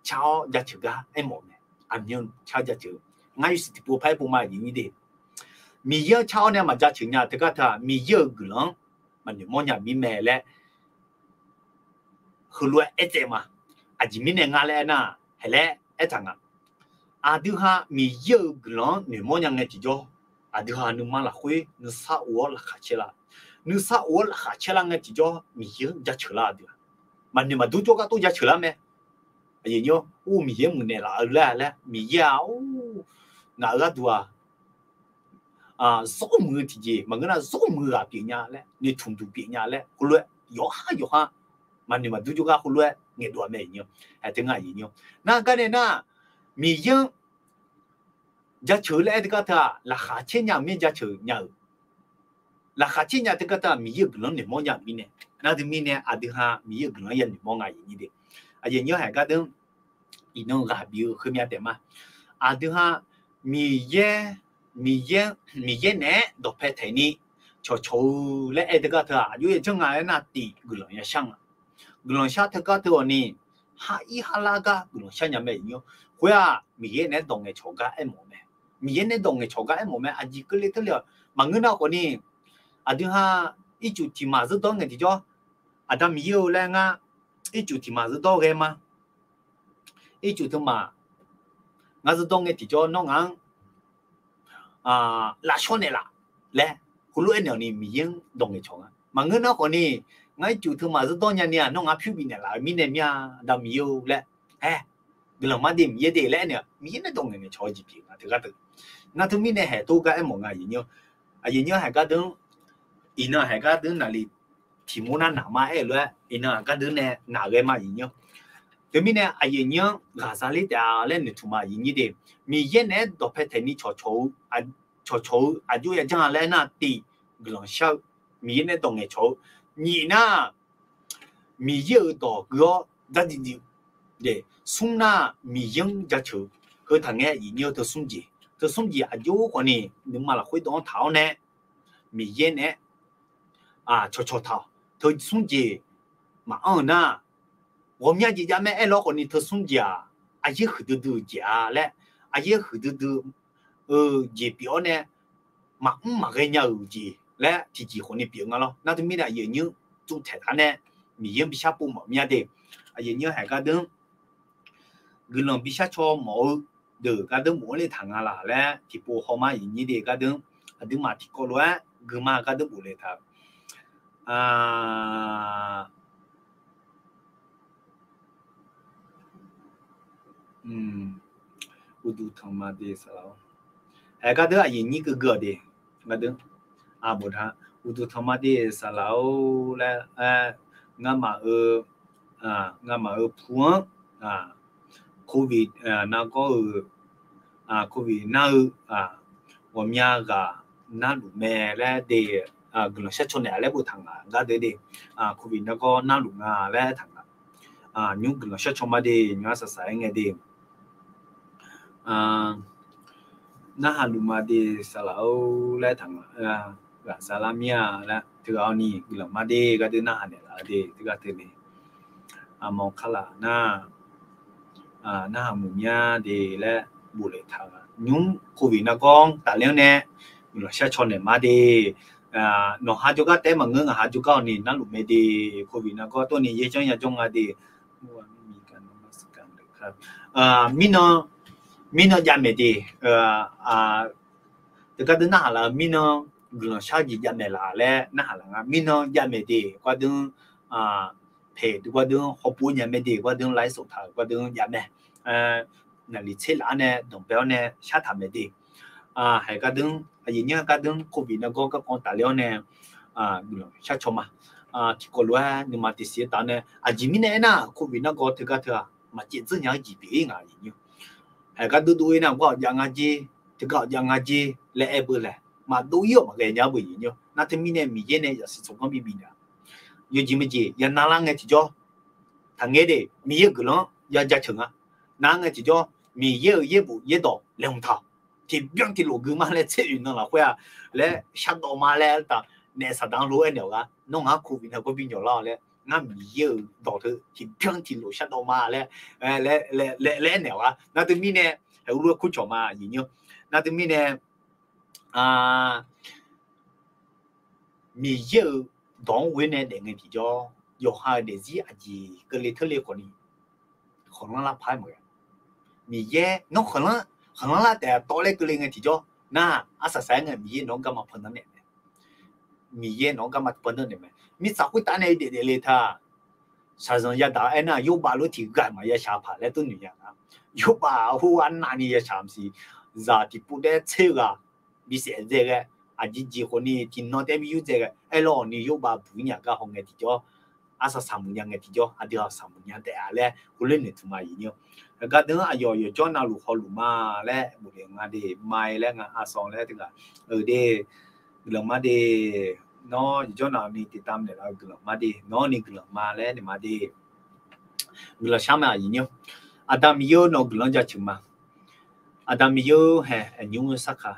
car-awr jaceuq gar aermawf mae. Aqmyanluf car jaceuq. Ngar yawshuif tiqpov par aer pov ma aqyuif nymr de. Miqyaer-anr car-awr nae maqjaceuq nya teugar teu-aq Miqyaer-euq guiqlanq-anr maqnoeq mawr nya mir mae laer heulof-aer aertsaev ma. Aqjeq mirnae nga laer aernar, haeq laer aertaq nga. Aqdui ha Miqyaer-euq guiqlanq-anr noeqmawr nya ngae tiqjawr, aqdui ha nuima lafkhoer nuisar of-awr laqkhaq caer lar. Nuisar of-awr laqkhaq caer lar ngae tiqjawr Miqyaer-anr jaceuq lar aqdui-aq. Maqnoeq maqdur jawrgar tov jaceuq lar mae. Aqyuif nymr, or Miqyaer muiqnaeq laf-eu laer laer Miqyaer-aq or ngaq-euq gharduq-aq zawr muiq-eu tiqjeq maqngeur nar zawr muiq-eu ghaq pyeuf nya laer noeqtmq duq pyeuf nya laer heulof-aer yawqhar yawqhar maqnoeq maqdur jawrgar heulof-aer ngaeqdov-a mae aqyuif nymr. Aer teu ngar aqyuif nymr nar garnae nar Miqyaer-anr jaceuq-eu laer aer teugar teu-aq, laqkhaq caer nya-euq mir jaceuq nya-euq. Laqkhaq caer nya teugar teu-aq, Miqyaer-euq guiqlanq noeqmawr nya-euq mirnae. Nar teumirnae aqdui ha Miqyaer-euq guiqlanq ya noeqmawr nga aqyuif nyir de. Aqyuif nyir-anr haeq gardeur, iqnan ghaq bif-eu heumya taef ma. Aqdui ha Miqyaer, Miqyaer, Miqyaer naeq-aer dawqpae taeq ni cawqcawq-eu laer aer teugar teu-aq, aqjox ya janr nga laer nar tiq guiqlanq yashar nga. Guiqlanq shar teugar teu-awq ni, har ir har lar gar guiqlanq shar nya mae aqyuif nyir. Khoer-aq Miqyaer naeq-aer dawq ngaeqcawq gar aermawf mae. Miqyaer naeq-aer dawq ngaeqcawq gar aermawf mae. Aqjeq keuvle teurle-awq maqngeur nar khawf ni, aqdui ha ircuf tiq maq zeur dawr ngae tiqjawr, Aqda Miqyaer-eu laer ngar ircuf tiq maq zeur dawr ghae ma. Ircuf teu maq ngar zeur dawr ngae tiqjawr nawr ngaq-anr lavshawr naeqlaf laer heulof aernaeq-awq ni Miqyaer-anr dawq ngaeqcawq nga. Maqngeur nar khawf ni, ngar ircuf teu maq zeur dawr nyani-aq nawr ngaq pyur bifnaeq laf-eu mirnae mir-a, Aqda Miqyaer-eu laer, aer, guiqlanq mar de Miqyaer de laer aernaeq-awq. Miqyaer naeq-aer dawq ngaeqcawq-eu jeq pyeuf nga teugar teu. Nar teumirnae haeq tov gar aermawf nga aqyuif nyir. Aqyuif nyir haeq gardeur, iqnan haeq gardeur naqli tiq mur nar naq ma aer-eu lof-aer, iqnan aqgardeur nae naq ghae ma aqyuif nyir. Teumirnae aqyuif nyir-anr ghaqza ler taef-a laer noeqtmq ma aqyuif nyir de. Miqyaer naeq-aer dawqpae taeq ni cawqcawq-eu, cawqcawq-eu aqjox ya janr-a laer nar tiq guiqlanq shar-eu, Miqyaer naeq-aer dawq ngaeqcawq-eu, nyiq nar Miqyaer-euq dawq gui-awr dardiv div-eu, smr nar Miqyaer-anr jaceuq-eu, heu taqngae aqyuif nyir-eu teu smr jeq, teu smr jeq aqjox khawf ni nuima lafkhoer dawv-anr taq-awr nae Miqyaer naeq-aer cawqcawq taq-awq. Teu smr jeq maqanr-euq nar, ghawqmya jeq jav mae aer lawr khawf ni teu smr jeq-aq, aqyaer huiqdui dui-euq jeq-a laer, aqyaer huiqdui dui-eu jeq pyeuf-awr nae maqmr maqghae nya-euq jeq laer tiqjeq khawf ni pyeuf nga lawr. Nar teumirnae aqyuif nyir tuvtaeq taq nae Miqyaer-anr bishar pov mawf mya de. Aqyuif nyir haeq gardeur guiqlanq bishar caw mawf-eu deuq gardeur bof-anr le taq nga laq laer tiqpov hawma aqyuif nyir de gardeur, aqduimaf tiqkawv lof-aer guima gardeur bof le taq-eu Uqduq tanqma de saqlaq-or. Haeq gardeur aqyuif nyir geugeu-awq de. Gardeur, aqbawq da, uqduq tanqma de saqlaq-or laer, ngamaf-eu, ngamaf-eu pu-anr, covid nargawr-euq, covid nar-eu ghawqmya ghaq narluf mae laer de, guiqlanq shar caw naeq-a laer boftaq nga gardeur de, covid nargawr narluf nga laer taq nga. Nymr guiqlanq shar caw ma de, nymr arsaq saq-aer ngae de. Narhaq luf ma de saqlaq-or laer taq nga. Ghaqza lar mir-a laer teughaq-awr ni guiqlanq ma de gardeur narhaq naeqlaf-eu de teughaq teu ni. Aqmawq kar laf nar, narhaq muiq mya de laer bof le taq nga. Nymr covid nargawr-anr tafler-anr nae guiqlanq shar caw naeq ma de. Nawq ha jawrgar taef-aer maqngeur, ngaq ha jawrgar-awq ni narluf mae de. Covid nargawr tov ni yaerjanr yajawr nga de. Mirnan, mirnan jav maeq de. Teugardeur narhaq laf-eu mirnan guiqlanq shar jeq jav maeq laf laer narhaq laf nga. Mirnan jav maeq de gardeur, paeq deuq gardeur hawpov nya mae de gardeur ไลฟ์สด taq-euq gardeur jav mae. Naqli tser laf-awr nae danqbae-awr nae shar taq maeq de. Haeq gardeur, aqyuif nyir gardeur covid nargawr garkawv tafler-awr nae guiqlanq shar caw ma. Tiqkawv lof-aer nuima tiqsiq-aer taf-awr nae aqjeq mirnae aernar covid nargawr teugar teu-aq maqcaev dzeur nya-eu jeq pyeuf-ir ngaq aqyuif nyir. Haeq gardeur dov-ir nar gar-awq jav nga jer, teugar-awq jav nga jer laer aer beu laeq maqdov-ir-awq maqghae nya-eu beu aqyuif nyir. Nar teumirnae Miqyaer nae zaqsiq tsawrganr bibif nya. Yawjeq meujeq ya narlar ngae tiqjawr, taqngae de, Miqyaer-euq guiqlanq-anr ya jaceuq nga. Nar ngae tiqjawr Miqyaer-euq yaerbof yaerdawq laeqhmq taq-awq. Tiqbyan tiqlof gui ma laer tser oeq nan lafkhoer-a laer shardawv ma laer taq naef saqdaq-anr lof-aer naeq-awq gar nawr ngaq-anr covid nargawr bi nyawq lar-awq laer ngar Miqyaer-euq dawq teu tiqbyan tiqlof shardawv ma laer laer naeq-awq gar. Nar teumirnae, haeq urlof-aer kur cawq ma aqyuif nyir. Nar teumirnae Miqyaer-euq dawq-anr ghoe nae daef ngae tiqjawr, yawqha-euq daefzir aqjeq keuvle teurle khawf ni, khanqlanr lar paq-aer maqghae. Miqyaer nawr khanqlanr, khanqlanr lar taef-a tawv laer keuvle ngae tiqjawr nar, arsaq saq-aer ngae Miqyaer nawq-anr garma pandanr naeq mae. Miqyaer nawq-anr garma pandanr naeq mae. Mirtsaq khoertav nae daef daefle taq, shaqzanq yadaq-eu aernar, yawrbav lof tiq ghaq maqya shaq paq laer tov noeq nya nga. Yawrbav hawr arnavni ya shaq maqsiq, zaq tiqpov taef-aer tser ghaq bisaef dzae ghae, aqjeq jeq khawf ni tiqnan taef-aer bi yurdzae ghae, aerlawr-awq ni yawrbav buq-ir nya gar hawngae tiqjawr, arsaq saqmuiq nya ngae tiqjawr aqdui-aq saqmuiq nya taef-a laer heulof noeqtmq ma aqyuif nyir-awr. Aqgar deuq-anr aqyawf yawqjawr navluf hawluf ma laer bof le nga de, ma laer nga arsaq laer teughaq de, guiqlanq ma de, nawr yawqjawr navni tiqtav naeqlaf-eu guiqlanq ma de, nawr ni guiqlanq ma laer naeq ma de. Guiqlanq shar mae aqyuif nyir-awr. Aqda Miqyaer-eu nawq-eu guiqlanq jaceuq ma. Aqda Miqyaer-eu haeq aqnymr-eu sarkaq,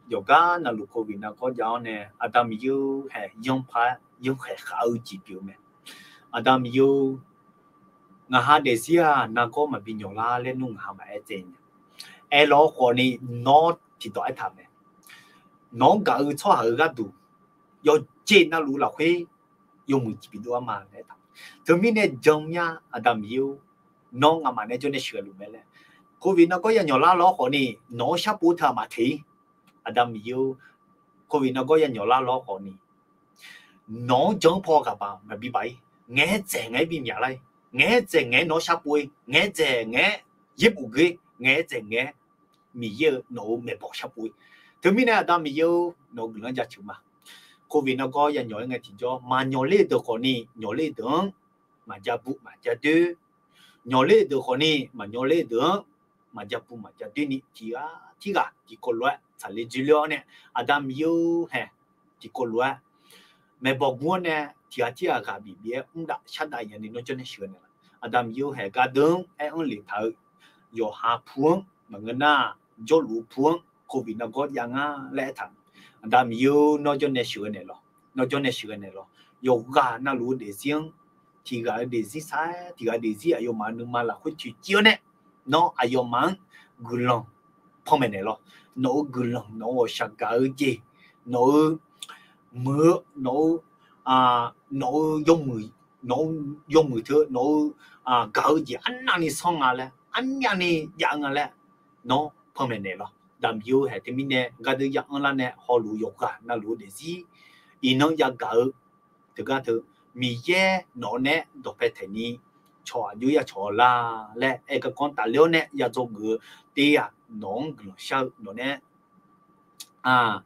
yawqgar navluf covid nargawr jav-awr nae Aqda Miqyaer-eu haeq yanrpar yanrkhaeq khav-eu jeq pyeuf-eu mae. Aqda Miqyaer-eu, ngaq ha daefzir-aq nargawr maqbi nyawq lar laer nmr ngaq ha maqaer tsaev nya. Aerlawr khawfni nawr tiqdawq aertaq mae. Nawq-anr gaq-eu tsawrhaq-euq gharduq yawqjeq navluf lafkhoer yawmuiq jeq bidov-ar ma laer aertaq. Teumirnae jan mya Aqda Miqyaer-or, nawr nga'maf nae jawrnae sheuqghae luf mae laer. Covid nargawr yanyawq lar lawr khawfni nawq-anr sharpov teu-aq maqteq-ir. Aqda Miqyaer-or, covid nargawr yanyawq lar lawr khawfni nawq-anr jan-anr paw ghaq baq maqbi baq-ir. Ngaeq-aer dzaeq ngaeq-aer bimyaq lar-ir. Ngaeq-aer dzaeq ngaeq-aer nawq-anr sharpov-ir. Ngaeq-aer dzaeq ngaeq-aer yaerbof geur-ir. Ngaeq-aer dzaeq ngaeq-aer Miqyaer-euq nawq-euq maeqbawq sharpov-ir. Teumirnae Aqda Miqyaer-or, nawq-eu guiqlanq jaceuq ma. Covid nargawr yanyawq-ir ngae tiqjawr maqnyawq ler-eu deuq khawfni nyawq ler-eu deuq-anr maqjav bu maqjav doer. Nyawq ler-eu deuq khawfni maqnyawq ler-eu deuq-anr maqjav bu maqjav doer ni tiqghaq tirghaq tiqkawv lof-aer tsaqler dzoerler-awr nae, Aqda Miqyaer-or haeq tiqkawv lof-aer maeqbawq gur-awr nae tiqghaq tirghaq ghaq bif bif-aer mr dav shar dav nya ni nawr jawrnae sheuqghae naeqlaf. Aqda Miqyaer-or haeq gar deuq-anr aer-anr lef taq-eu yawqha pu-anr maqngeur nar, jawrluf-eu pu-anr covid nargawr jav ngar laer aertaq. Aqda Miqyaer-or, nawr jawrnae sheuqghae naeqlaf. Nawr jawrnae sheuqghae naeqlaf. Yawqghaq navluf-eu daefzir-anr tiqghaq-eu daefzir sar-aer tiqghaq daefzir aqyawfmaf-euq nuima lafkhoer toeqciv-awr nae, nawr aqyawfmaf-anr guiqlanq panmaeq naeqlaf. Nawq-euq guiqlanq, nawq-euq ghawqshaq gaq-eu jeq, nawq-euq muiq-eu, nawq-eu, nawq-eu yawmuiq, nawq-eu yawmuiq teu nawq-eu gaq-eu jeq arnavni sanr nga laer, armyavni jav-eu nga laer, nawr panmaeq naeqlaf. Aqda Miqyaer-or haeq teumirnae gardeuv ya anrlar nae hawluf-eu yawqghaq navluf-eu daefzir iqnan yagaq-eu teugar teu Miqyaer nawq-eu nae dawqpae taeq ni cawq aqjox ya cawq-awq lar laer aer garkawv-anr tafler-awr nae ya dzawgeuf-eu, teryaq nawq-anr guiqlanq shar-eu nawq nae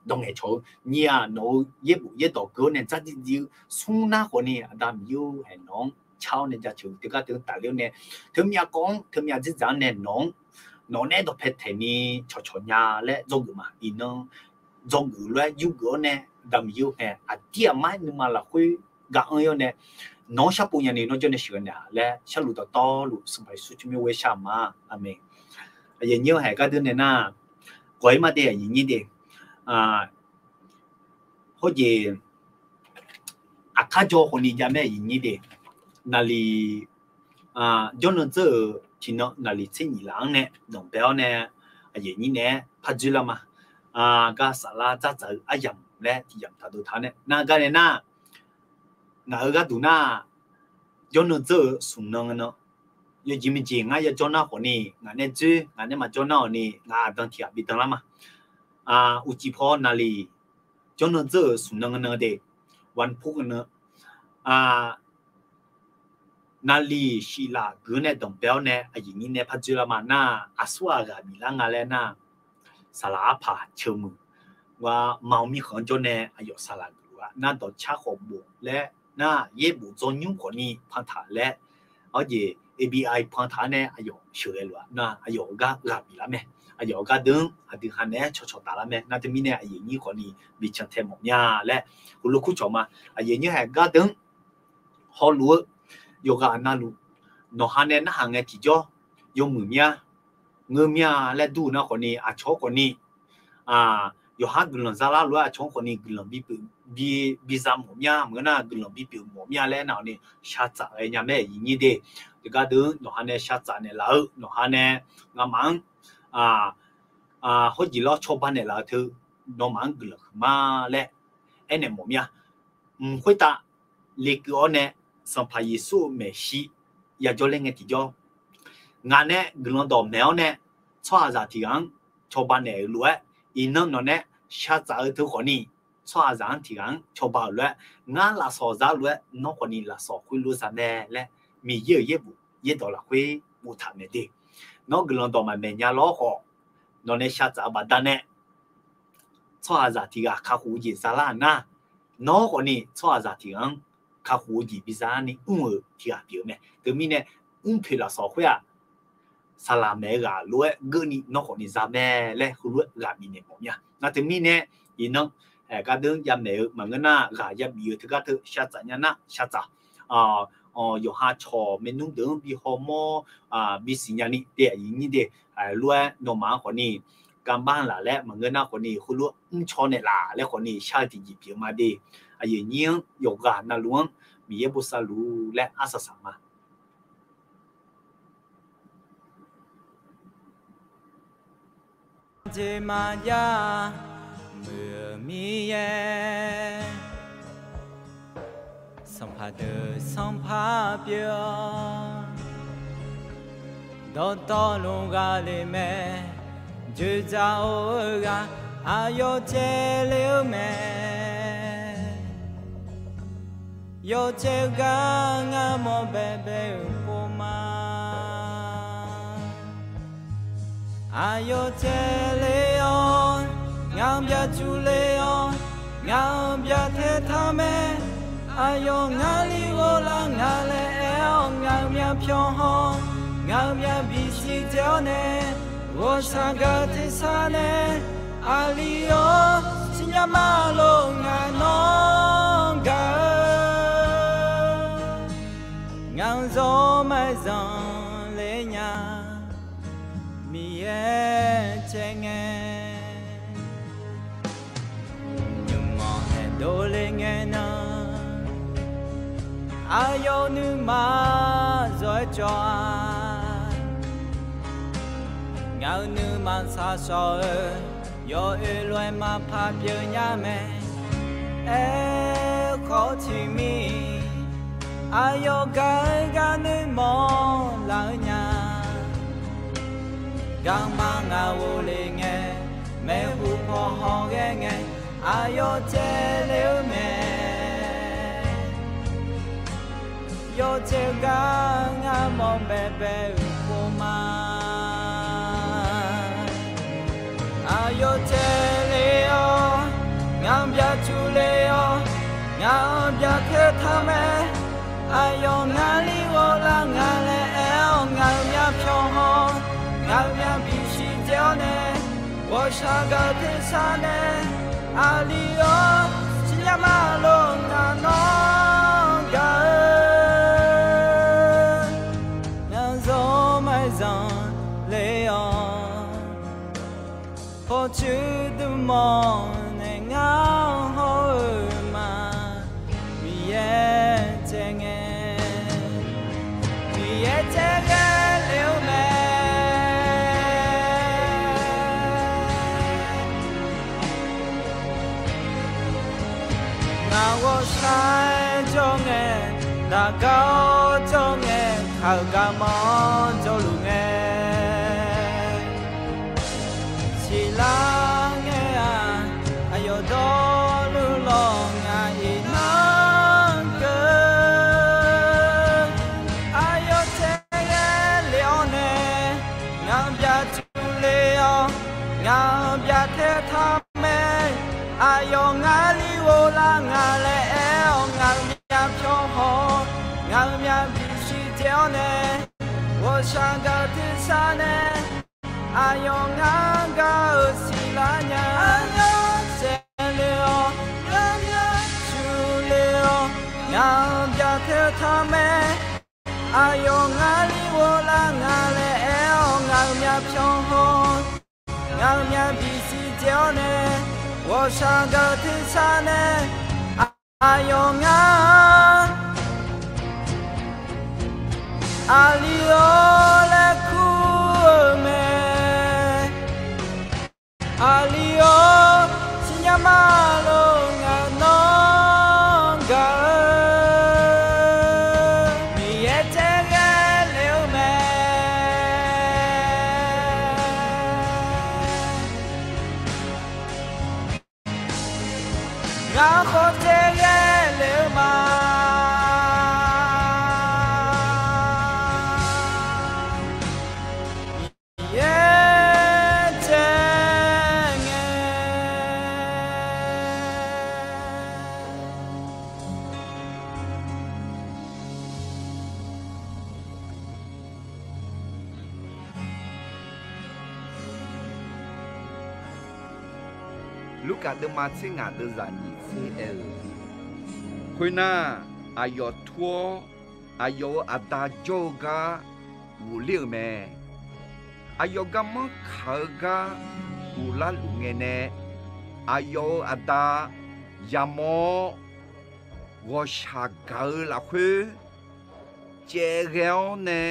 dawq ngaeqcawq-eu, nyiq-aq nawq-eu yaerbof yaerdawq keuv-awr nae dzardziv dziv-eu, smr nar khawfni Aqda Miqyaer-or haeq nawq-anr car-awr nae jaceuq-eu teugar teu tafler-awr nae, teumyav kawv-anr teumyav dzerdzaq-anr nae nawq-anr nawq nae dawqpae taeq ni cawqcawq nya laer dzawgeuf ma. Iqnan dzawgeuf lof-aer yurgeuf-awr nae Aqda Miqyaer-or haeq aqdir aqmar-aer nuima lafkhoer ga anr-ir-awr nae nawq-anr sharpov nyani nawr jawrnae sheuqghae naeq-a laer sharluf dawqtawvluf Sanqpaq Yeqsur tsawrmyanr ghoer shar-eu ma. Aqmeq. Aqyuif aqnyir-anr haeq gardeuv nae nar, gawq-ir mar de aqyuif nyir de. Hawjeq aqkar jaw khawfni jav mae aqyuif nyir de. Naqliq jawrnan dzeur-euq tiqnan naqliq tser nyif laf-anr nae danqbae-awr nae aqyuif nyir naeq-aer par dzoerlar ma. Gar saflar dzardzaq-eu aryamq laer tiq yamq taqdov taq-awr nae nar gar nae nar, ngaq-euq gharduq nar, jawrnan dzeur-euq smq nan nan yawjeq maqjeq ngar yajawr nar khawfni ngaq nae dzoer, ngaq nae maqjawr nar-awq ni ngaq aqdan tiq ghaq bi danlar ma. Uqcif paw naqliq jawrnan dzeur-euq smq nan nan de, wanpur nan naqliq shif laf guiq-anr nae danqbae-awr nae aqyuif nyir nae par dzoerlar ma nar, aqsur ghaq ghaq biflar nga laer nar, saqlaq arpaq ceuq muiq, maq-eu mirkhanq-anr jawr nae aqyawf saqlaq geuf-a nar, dawqcar khawf bof laer nar, yaerbof dzawnymr khawfni pantaq laer, hawjeq A B I pantaq-anr nae aqyawf sheuqghae luf-a nar, aqyawf-euq gar ghaq biflar mae. Aqyawf-euq gardeuv-anr aqdui ha naeq-aer cawqcawq taf lar mae. Nar teumirnae aqyuif nyir khawfni bican tae mawf mya laer heulof kur cawq ma. Aqyuif nyir haeq gardeuv-anr hawluf-eu yawqghaq navluf nawq ha nae narhaq ngae tiqjawr yawmuiq mya, ngeur mya laer dur-eu nar khawfni aqcawq-anr khawfni yawqha guiqlanq zalar lof-aer aqcawq-anr khawfni guiqlanq bi pyeuf, bi, biza mawf mya, maqngeur nar guiqlanq bi pyeuf mawf mya laer nar-awq ni shar tsaf ghae nya mae aqyuif nyir de. Teugar deuq-anr nawq ha nae shar tsaf naeqlaf-eu nawq ha nae ngamaf-anr hawjeq lawr cawba naeqlaf-eu teu nawmaf-anr guiqlanq huiqma laer aernaeq mawf mya. Mq khoertav lekeuv-awr nae Sanqpaq Yeqsur-euq maeqshi yajawr ler ngae tiqjawr, ngaq nae guiqlanq dawqmaeq-awr nae tsawrhaqzaq tiq ghaq-anr cawba naeq-euq lof-aer, iqnan nawq nae shar tsaf-eu teu khawfni tsawrhaqzaq-anr tiq ghaq-anr cawba-euq lof-aer, ngar lafsawq za lof-aer nawr khawfni lafsawq khoerlof za mae laer Miqyaer-euq yaerbof yaerdawq lafkhoer boftaq maeq de. Nawr guiqlanq dawq maqmaeq nya lawr khawf, nawq nae shar tsaf-eu baqdanae tsawrhaqzaq tiq ghaq kakhof-eu jeq zalar nar, nawr khawfni tsawrhaqzaq tiq ghaq-anr kakhof-eu jeq biza-ni mr-euq tiqghaq pyeuf-eu mae. Teumirnae, mrpoeq lafsawq khoer-aq, saqlaq maeq-eu ghaq lof-aer geuvni nawr khawfni za mae laer heulof-aer ghaq bifnaeq mawf mir-a. Nar teumirnae, iqnan, gardeur yamaeq-eu maqngeur nar, ghaq yabif-eu teugar teu shartsaf nya nar shartsaf. Yawqha cawq maernmr deuq-anr bi hawmawr, bisiq nyani te aqyuif nyir de, lof-aer nawmaf-anr khawfni, การบ้าน laf laer maqngeur nar khawfni heulof-aer mrcaw naeqlaf laer khawfni shar-eu tiqjeq pyeuf ma de. Aqyuif nyir-anr yawqghaq navluf-anr Miqyaer bosav luf laer arsaq saq ma. Jeq maqjav-a, muiq-eu Miqyaer, sanqpaq deuq sanqpaq pyeuf-awr, dawqtawvluf ghaq le mae, dzoeqdzaq-eu ghaq aqyawf caev le-eu mae. Yawcaev gar ngar mawr baebae-euq pov ma. Aqyawf caev le-awr, ngaq-anr byacuq le-awr, ngaq-anr byacaev taq mae. Aqyawf ngar li ghoflar nga laer aer-awr, ngaq-euq myavpyawq haw, ngaq-euq myavbisiq dzae-awr nae, ghawqshaq gaq tersar nae, aqli-awr, siqnya ma lor ngaq nawr gaq-eu Ngaq-anr zawr maqzanq le nya, Miqyaer caev ngae. Nymq-anr aerdov le ngae nan, aqyawf nuima zawr-aer cawv-a. Ngaq-euq nuima shaqshawq-eu, yawoer lof-aer maqpar pyeuf nya mae. Aerkhawf tiqmir, aqyawf gaq-eu gar noeqmawr laf-eu nya. Garma ngaq ghofle ngae, maeqhu paw haw ghae ngae, aqyawf caev le-eu mae. Yawcaev gar ngar mawr baebae-euq pov ma. Aqyawf caev le-awr, ngaq-anr byacuq le-awr, ngaq-anr byacaev taq mae. Aqyawf ngar li ghoflar nga laer aer-awr, ngaq-euq myavpyawq haw, ngaq-euq myavbisiq dzae-awr nae, ghawqshaq gaq tersar nae, aqli-awr, siqnya ma lor ngaq nawr gaq-eu. Ngaq-anr zawr maqzanq le-awr, pawqtsuif dmq mawr nae ngar hawr-eu ma. Miqyaer caev ngae, Miqyaer caev ghae le-eu mae. Ngaq ghawqshaq jawr ngae, daqgar-awr jawr ngae, kaq-euq garma-anr jawrluf ngae. Siqlar ngae-aq, aqyawf dawrluf lawq ngaq iqnan keuv. Aqyawf caev ghae le-awr nae, ngaq-anr byacuq le-awr, ngaq-anr byacaev taq mae. Aqyawf ngar li ghoflar nga laer aer-awr, ngaq-euq myavpyawq haw, ngaq-euq myavbisiq dzae-awr nae, ghawqshaq gaq tersar nae, aqyawf ngar gaq-euq siqlar nya. Aqyawf caev le-awr, ngaq-anr byacuq le-awr, ngaq-anr byacaev taq mae. Aqyawf ngar li ghoflar nga laer aer-awr, ngaq-euq myavpyawq haw, ngaq-euq myavbisiq dzae-awr nae, ghawqshaq gaq tersar nae, aqyawf ngar aqli-awr laer kur-eu mae. Aqli-awr, siqnya ma lor ngaq nawr gaq-eu. Miqyaer caev ghae le-eu mae. Ngar khawf caev ghae le-eu ma. Lurkaf deuvma tser ngaq deuvzaq nyiq tser aer-eu, khoernar, aqyawf tur-awr, aqyawf-euq aqda jawr-eu gar ghofler-euq mae. Aqyawf garmanr kaq-eu gar ghoflar luf ngae nae, aqyawf-euq aqda yamawr-awr, ghawqshaq gaq-eu lafkhoer caev ghae-awr nae,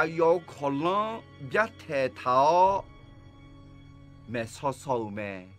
aqyawf-euq kawqlanr byartaeq taq-awr maeqsaw saw-euq mae.